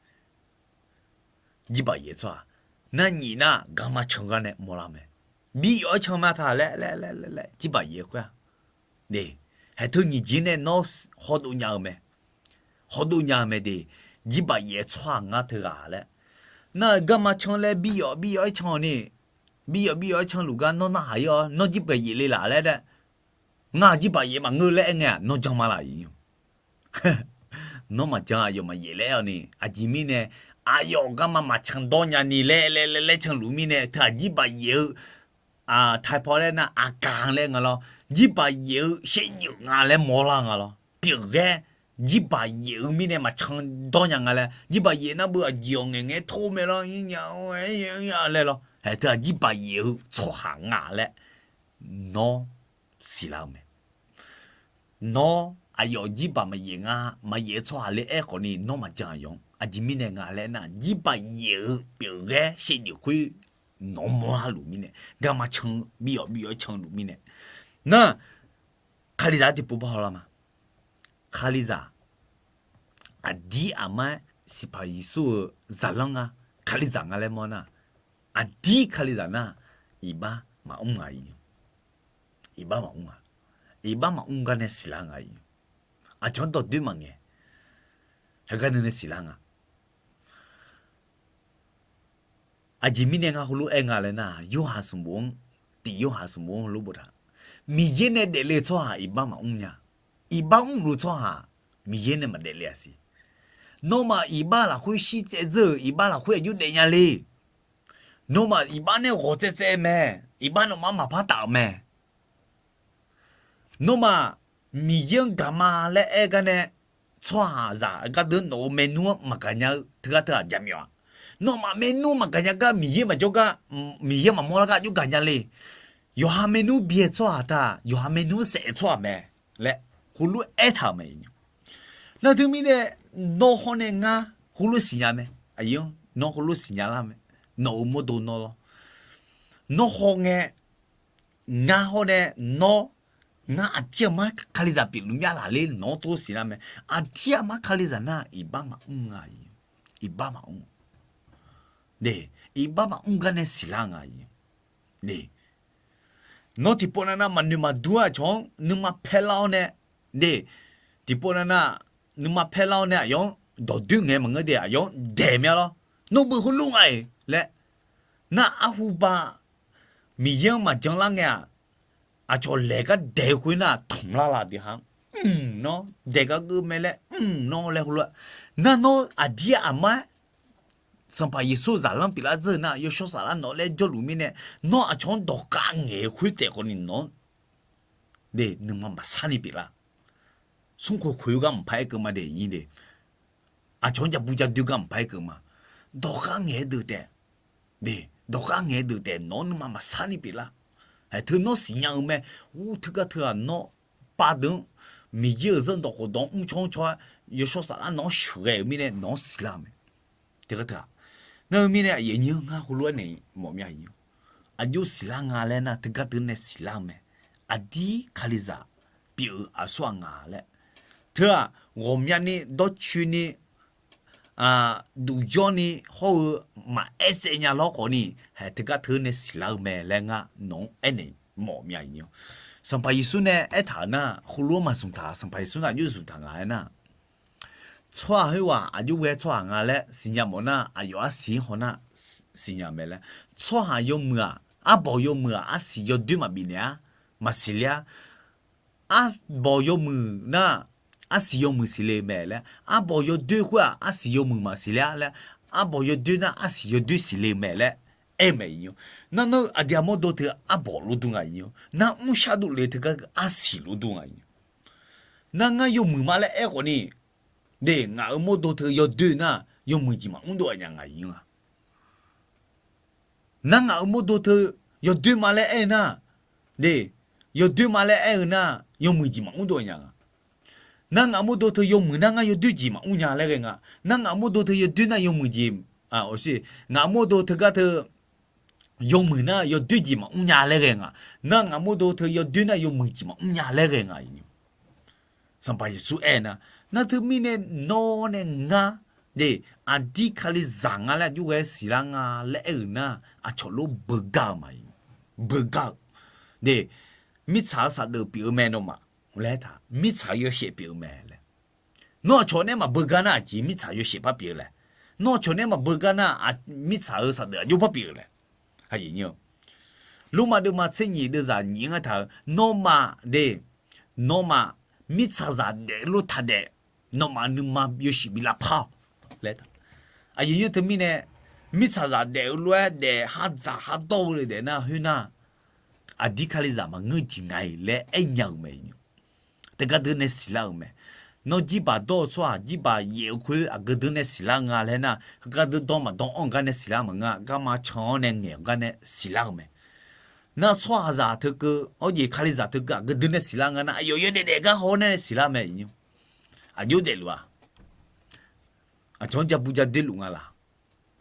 Jirbaq yaef tsawrhaq nar nyif nar garma can gar nae mawrlar-eu mae. Bi yawf-aer can ma taq laer laer laer laer jirbaq yaef khoer-aq, de, haeq teu nyiq jeq nae nawr hawdov nya-eu mae. Hawdov nya-eu mae de, jirbaq yaef tsawrhaq ngar teughaq laer. Nar-euq garma can laer bi yawf bi yawf-aer can-awq ni, bi yawf bi yawf-aer canluf gar nawr narhaq ir-awr nawr jirbaq yaef le laf laer laer, ngar jirbaq yaef maqngeur laer aer ngae-aq nawr jan ma laf iqnan. Nawr maqjan aqyawf maqyaef laer aer-awq ni, aqjeq mirnae aqyawf garma maqcan dawr nya ni laer laer laer laer canluf mirnae teu-aq jirbaq yaef-eu taipaw laer nar aqgaq laer nga lawr. Jirbaq yaef-eu shaevdzeuf nga laer mawrlar nga lawr. Pyeufghae jirbaq yaef-eu mirnae maqcan dawr nya nga laer, jirbaq yaef nar beu aqjeq-awq ngaeq ngaeq-aer tor mae lawr, nya laer lawr. Haeq teu-aq jirbaq yaef-eu tsawrhaq nga laer nawr siqlar-eu mae. Nawr aqyawf jirbaq maqyaef nga, maqyaef-eu tsawrhaq le aer khawf ni nawr maqjan aqyawf-anr aqjeq mirnae nga laer nar, jirbaq yaef-eu pyeufghae shaevdzeuf khoer nawq-anr mawrlar luf mirnae, garma can bi yawf bi yawf-aer canluf mirnae. Nar, Kalizaq-anr tiqpov par hawlar ma. Kalizaq aqdir aqmar-aer Sanqpaq Yeqsur-euq zaqlanr nga, Kalizaq nga laer mawr nar, aqdir Kalizaq nar, iqbax maqmr nga iqnan. Iqbax maqmr nga. Iqbax maqmr gar nae siqlar nga iqnan. Aqcawq-anr dawqdoer maqngaeq. Heugar nae nae siqlar nga. Aqjeq mirnae ngar heulof-aer nga laer nar, Yorhaq sanqbof-anr, tif Yorhaq sanqbof-anr heulof boftaq, Miqyaer nae daefle-eu tsawrhaq iqbax maqmr nya. Iqbax mrluf-eu tsawrhaq Miqyaer nae maqdaef le-aq siq. Nawmaf iqbax lafkhoer shirtsaev dzeur-euq iqbax lafkhoer aqjox daefnya le. Nawmaf iqbax nae ghawqtsaev tsaev mae. Iqbax nawmaf-anr maqpar taf-euq mae. Nawmaf Miqyaer-anr gaqma laer aer gar nae tsawrhaqzaq gardeuv nawq-euq maernmr-anr maqgaq nya-eu teugar teu-aq jaqmyawf-aq. Nawmaf maernmr maqgaq nya gar Miqyaer maqjawr gar, Miqyaer maqmawr lar gar aqjox gaqnya le. Yawqha maernmr byae tsawrhaq taq, yawqha maernmr saef tsawrhaq mae laer heulof-aer aertaq-euq mae. Nar teumirnae nawr hawr nae ngar heulof siqnya mae. Aqyawf-anr nawr heulof siqnya lar mae. Nawq-euq mawrdo nawr lawr. Nawr hawngae ngar hawr nae nawr, ngar aqdir aqmar Kalizaq pyeufluf myav laf ler nawq-anr tov siqlar mae. Aqdir aqmar Kalizaq nar iqbax maqmr nga. Iqbax maqmr. De, iqbax maqmr gar nae siqlar nga. Nawr tiqpov nav nav maqnoeq maqdur-aer aqcawq-anr nuima paerlar-awr nae, de, tiqpov nav nav nuima paerlar-awr nae aqyawf-anr dawqdoer ngae maqngeur de, aqyawf-anr daeq mya lawr. Nawr beu heulof nga-iq laer, nar arhu ba Miqyaer-anr maqjan lar ngae-aq, aqcawq laeq gar daeq-eu khoer nar tanqlar la deuq ha, mq nawr daeq gar geuv mae laer mq nawr laer heulof-aer, nar nawr aqdir aqmar-aer Sanqpaq Yeqsur zaqlanr pyeuflar dzeur-eu nar, yawshawr saflar nawq-eu laer jawrluf mirnae, nawr aqcawq-anr dawqkhav ngaeq-eu khoer taef khawf ni nawq-anr de nuima maqsar ni pyeuflar. Smrkhoeq khoeq-eu gar maqpar aerkeuv ma de, iqnyir de, aqcawq-anr jabu jadoer gar maqpar aerkeuv ma. Dawqkhav ngaeq-eu deuq taef, de, dawqkhav ngaeq-eu deuq taef nawq-anr nuima maqsar ni pyeuflar. Aer, teu nawr siqnya-eu mae. Ur, teugar teu-aq nawr pardeuq-anr, Miqyaer-euq zanrdawq khofdawq-anr mrcaw mrcaw-aer, yawshawr saflar nawq-anr sheuqghae-euq mirnae nawq-anr siqlar-eu mae. Teugar teu-aq, nar-eu mirnae aqyuif aqnyir ngar heulof-aer naeq mawf mya iqnyir, aqjox siqlar nga laer nar teugar teu nae siqlar-eu mae. Aqdir Kalizaq pyeuf-eu aqsur-aq nga laer, teu-aq ghawqmyani dawrcoeni duqyawrni hawr-eu maqaer tsaev nya lawr khawf ni, hae teugar teu nae siqlar-eu mae laer ngar nawq-anr aernaeq mawf mya iqnyir. Sanqpaq Yeqsur nae aertaq-euq nar heulof-aer maqzmq taq, Sanqpaq Yeqsur nar aqjox zmq taq nga aernar, tsawrhaq khoerghaq aqjox ghae tsawrhaq nga laer siqnya mawf nar, aqyawf arsiq-anr haw nar siqnya mae laer, tsawrhaq yawmuiq-aq, arbawq yawmuiq-aq arsiq yawdoer maqbif naeq-ar, maqsiq ler-ar. Arbawq yawmuiq nar, arsiq yawmuiq siqle mae laer, arbawq yawdoer khoer-aq arsiq yawmuiq maqsiq ler-ar laer, arbawq yawdoer nar arsiq yawdoer siqle mae laer aer-eu mae iqnyir. Nar nawr-eu aqdui-aq mawrdo teu arbawq lof dur nga iqnyir. Nar mrshar dovle teugar arsiq lof dur nga iqnyir. Nar ngar yawmuiq ma laer aer khawf ni, de, ngaq-euq mawrdo teu yawdoer nar yawmuiq jeq maqmr dov-a nya nga iqnyir-a. Nar ngaq-euq mawrdo teu yawdoer ma laer aer-eu nar, de, yawdoer ma laer aer-eu nar yawmuiq jeq maqmr dov-a nya nga. Nar ngaq mawrdo teu yawmuiq nar ngar yawdoer jeq maqmr nya laer ghae nga. Nar ngaq mawrdo teu yawdoer nar yawmuiq jeq, ngaq mawrdo teugar teu yawmuiq nar yawdoer jeq maqmr nya laer ghae nga. Nar ngaq mawrdo teu yawdoer nar yawmuiq jeq maqmr nya laer ghae nga iqnyir. Sanqpaq Yeqsur aer nar, nar teumirnae nawr nae ngar, de, aqdir Kalizaq nga laer aqjox ghae siqlar nga laer aer-euq nar, aqcawq lof beugar-eu ma iq, beugar-eu, de, mirtsaq-eu saqdeuf pyeuf-eu mae nawmaf laer taq, mirtsaq yawshaef pyeuf-eu mae laer. Nawr aqcawq nae maqbeugar nar aqjeq mirtsaq yawshaef par pyeuf-eu laer. Nawr aqcawq nae maqbeugar nar mirtsaq-eu saqdeuf aqjox par pyeuf-eu laer. Lormav deuvma tser nyiq deuvzaq nyiq-anr aertaq-eu, nawmaf de, nawmaf mirtsaqzaq daef-eu lof taq daef, nawmaf nuima yawshuif bi lavpar-awq laer. Aqyuif nymr teumirnae, mirtsaqzaq daef-eu lof-aer daef, khar dzaq khar dawr-eu le daef nar khoernar, aqdir Kalizaq maqngeur jeq nga-iq laer aernya-euq mae iqnyir. Teugar deuq nae siqlar-euq mae. Nawr jirbaq dawr-eu tsawrhaq jirbaq yaef-eu khoer aqgeu deuq nae siqlar nga laer nar, heugar deuq dawr maqdawr anr-eu gar nae siqlar maqngeur-a, garma can-awr nae ngaeq-eu gar nae siqlar-euq mae. Nar tsawrhaqzaq teukeuv, awr jeq Kalizaq teukeuv aqgeu deuq nae siqlar nga nar, aqyawf yawdaef daef gar haw-awr nae siqlar mae iqnyir. Aqjox daefluf-a? Aqcawq-anr jabu jadoer luf nga laq?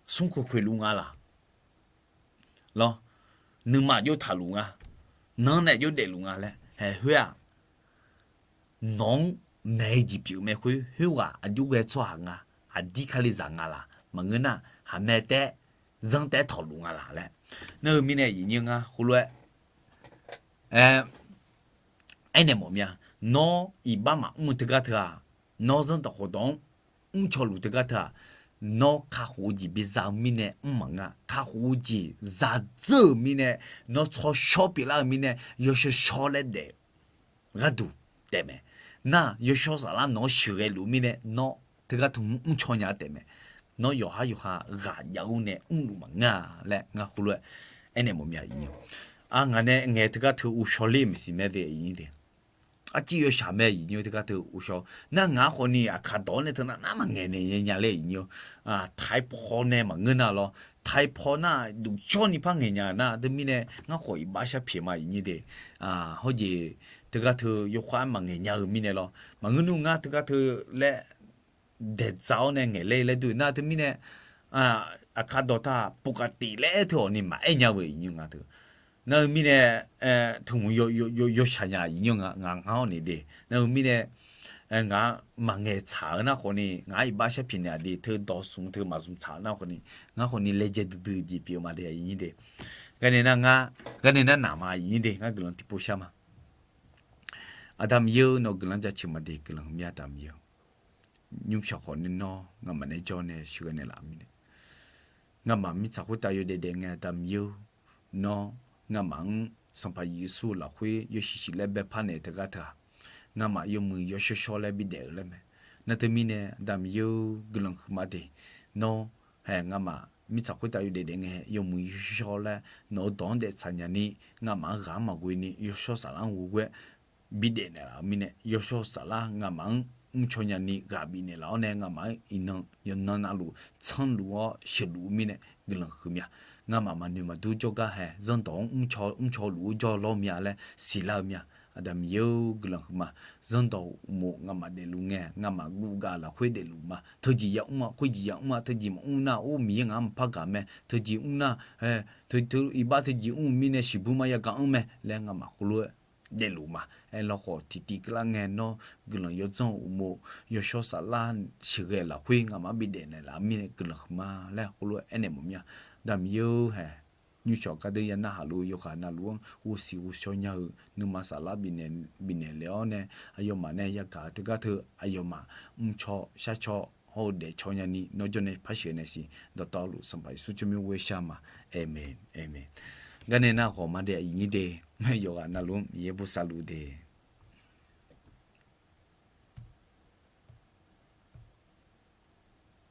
Smrkhoeq khoeq luf nga laq? Lawr, nuima aqjox taqluf nga, nanr nae aqjox daefluf nga laer haeq khoer-aq, nawq-anr maeq-eu jeq pyeuf mae khoer, khoerghaq aqjox ghae tsawrhaq nga, aqdir Kalizaq nga laq? Maqngeur nar, khaqmae taef, zanr taef tawqluf nga laq laer. Nar-eu mirnae iqnyir ngar khoerlof-aer aernaeq mawf mya. Nawr iqbax maqmr-eu teugar teu-aq, nawr zanrdawq khofdawq-anr mrcaw luf teugar teu-aq, nawr kakhof-eu jeq biza-eu mirnae mr maqngeur-a. Kakhof-eu jeq zadzeur-euq mirnae, nawr tsawrshawr pyeuflar-euq mirnae, yawshawr shawr laer daef gharduq taefmae. Nar yawshawr saflar nawq-anr sheuqghae luf-eu mirnae, nawr teugar teu mrcaw nya-eu taefmae. Nawr yawqhar yawqha ghaq jav-ur nae mrluf maqngeur-a laer ngar khoerlof-aer aernaeq mawf mya iqnyir. Ngaq nae ngaeq teugar teu uvshaw ler maqsiq mae de iqnyir de. Arciv yawshaq mae iqnyir teugar teu uvshaw. Nar ngaq-anr khawf ni aqkaq dawq-anr nae teu nar nar maqngaeq naeq nya laer iqnyir-awr, taipaw nae maqngeur nar lawr. Taipaw nar duqcawr ni par ngaeq nya nar teumirnae ngar khawf iqbax sharpyaeq ma iqnyir de. Hawr jeq teugar teu yawkhav-aer maqngaeq nya-eu mirnae lawr. Maqngeur nmr ngar teugar teu laer daeqdzaq-awr nae ngaeq ler laer dur nar teumirnae, aqkaq dawqtaq ปกติ laer aer teu-awq ni maqaer nya-eu iqnyir nga teu. Nar-eu mirnae, teu hmq yawshaq nya iqnyir nga, ngaq ngar-awr ni de. Nar-eu mirnae, ngaq maqngaeq tsaq-eu nar khawf ni, ngaq-anr iqbax sharpyaeq naeq-a de, teu dawq smq teu maqzmq tsaq-eu nar khawf ni, ngar khawf ni laejae duidui jeq pyeuf-eu ma de iqnyir de. Gharnae nar ngar, gharnae nar naq ma, aqyuif nyir de, ngar guiqlanq tiqpov shar ma. Aqda Miqyaer-eu, nawq guiqlanq jaceuq ma de, guiqlanq huiqmya Aqda Miqyaer-eu. Nymrshawq khawf ni nawr ngamaf nae jawr nae sheuqghae naeqlaf-eu mirnae, ngamaf mirtsaq khoertav yawdaef daef ngae Aqda Miqyaer-eu, nawr ngamaf-anr Sanqpaq Yeqsur lafkhoer yawshuif shuif laer baepar naeq-eu teugar teu-aq, ngamaf yawmuiq yawshawr shawr laer bidaef-eu laer mae. Nar teumirnae Aqda Miqyaer-eu, guiqlanq huiqma de, nawr hae ngamaf mirtsaq khoertav yawdaef daef ngae yawmuiq yawshawr shawr laer nawq-eu dawq-anr daeftsaq nyani, ngamaf-anr ghaq-anr maqghoe ni yawshawr saflar-anr ghoe-aer bidaef naeqlaf-eu mirnae, yawshawr saflar ngamaf-anr mrcaw nyani ghaq bifnaeq laf-awr nae ngamaf-anr iqnan yawqnan navluf tsanrluf-awr sheuqluf-eu mirnae guiqlanq huiqmya. Ngamaf maqnoeq maqdur jawrgar hae zanrdawq-anr mrcaw luf-eu jawrlawr mya laer siqlar-eu mya. Aqda Miqyaer-eu, guiqlanq huiqma. Zanrdawq uqmov ngamaf daefluf ngae, ngamaf guvgav lafkhoer daefluf ma. Teujeq ya mr-a, khoerjeq ya mr-a, teujeq maqmr nar-or, Miqyaer ngaq-anr maqpar gaq mae. Teujeq mr nar, iqbax teujeq mr-eu mirnae siqbur ma yagaq anr mae laer ngamaf khoerlof-aer daefluf ma. Aerlawkhawf tiqtiv keuvlar ngae nawr guiqlanq yawdzanr uqmov yawshawr saflar sheuqghae lafkhoer ngamaf-anr bidaef naeqlaf-eu mirnae guiqlanq huiqma laer khoerlof-aer aernaeq mawf mya. Aqda Miqyaer-eu hae, nymrshawq gardeuv ya narhaq luf-eu yawkhav navluf-anr ghovsiq ghovshaw nya-eu nuima saflar bifnaeq lef-awr nae, aqyawfmaf nae yagaq-eu teugar teu aqyawfmaf mrcaw sharcaw hawr-eu daefcaw nyani nawr jawr nae par sheuqghae naeq siq. Dawqtawvluf Sanqpaq Yeqsur tsawrmyanr ghoer shar ma. Aqmeq, aqmeq. Garnae nar ghawqma de, aqyuif nyir de, yawqghaq navluf-anr Miqyaer bosav luf de.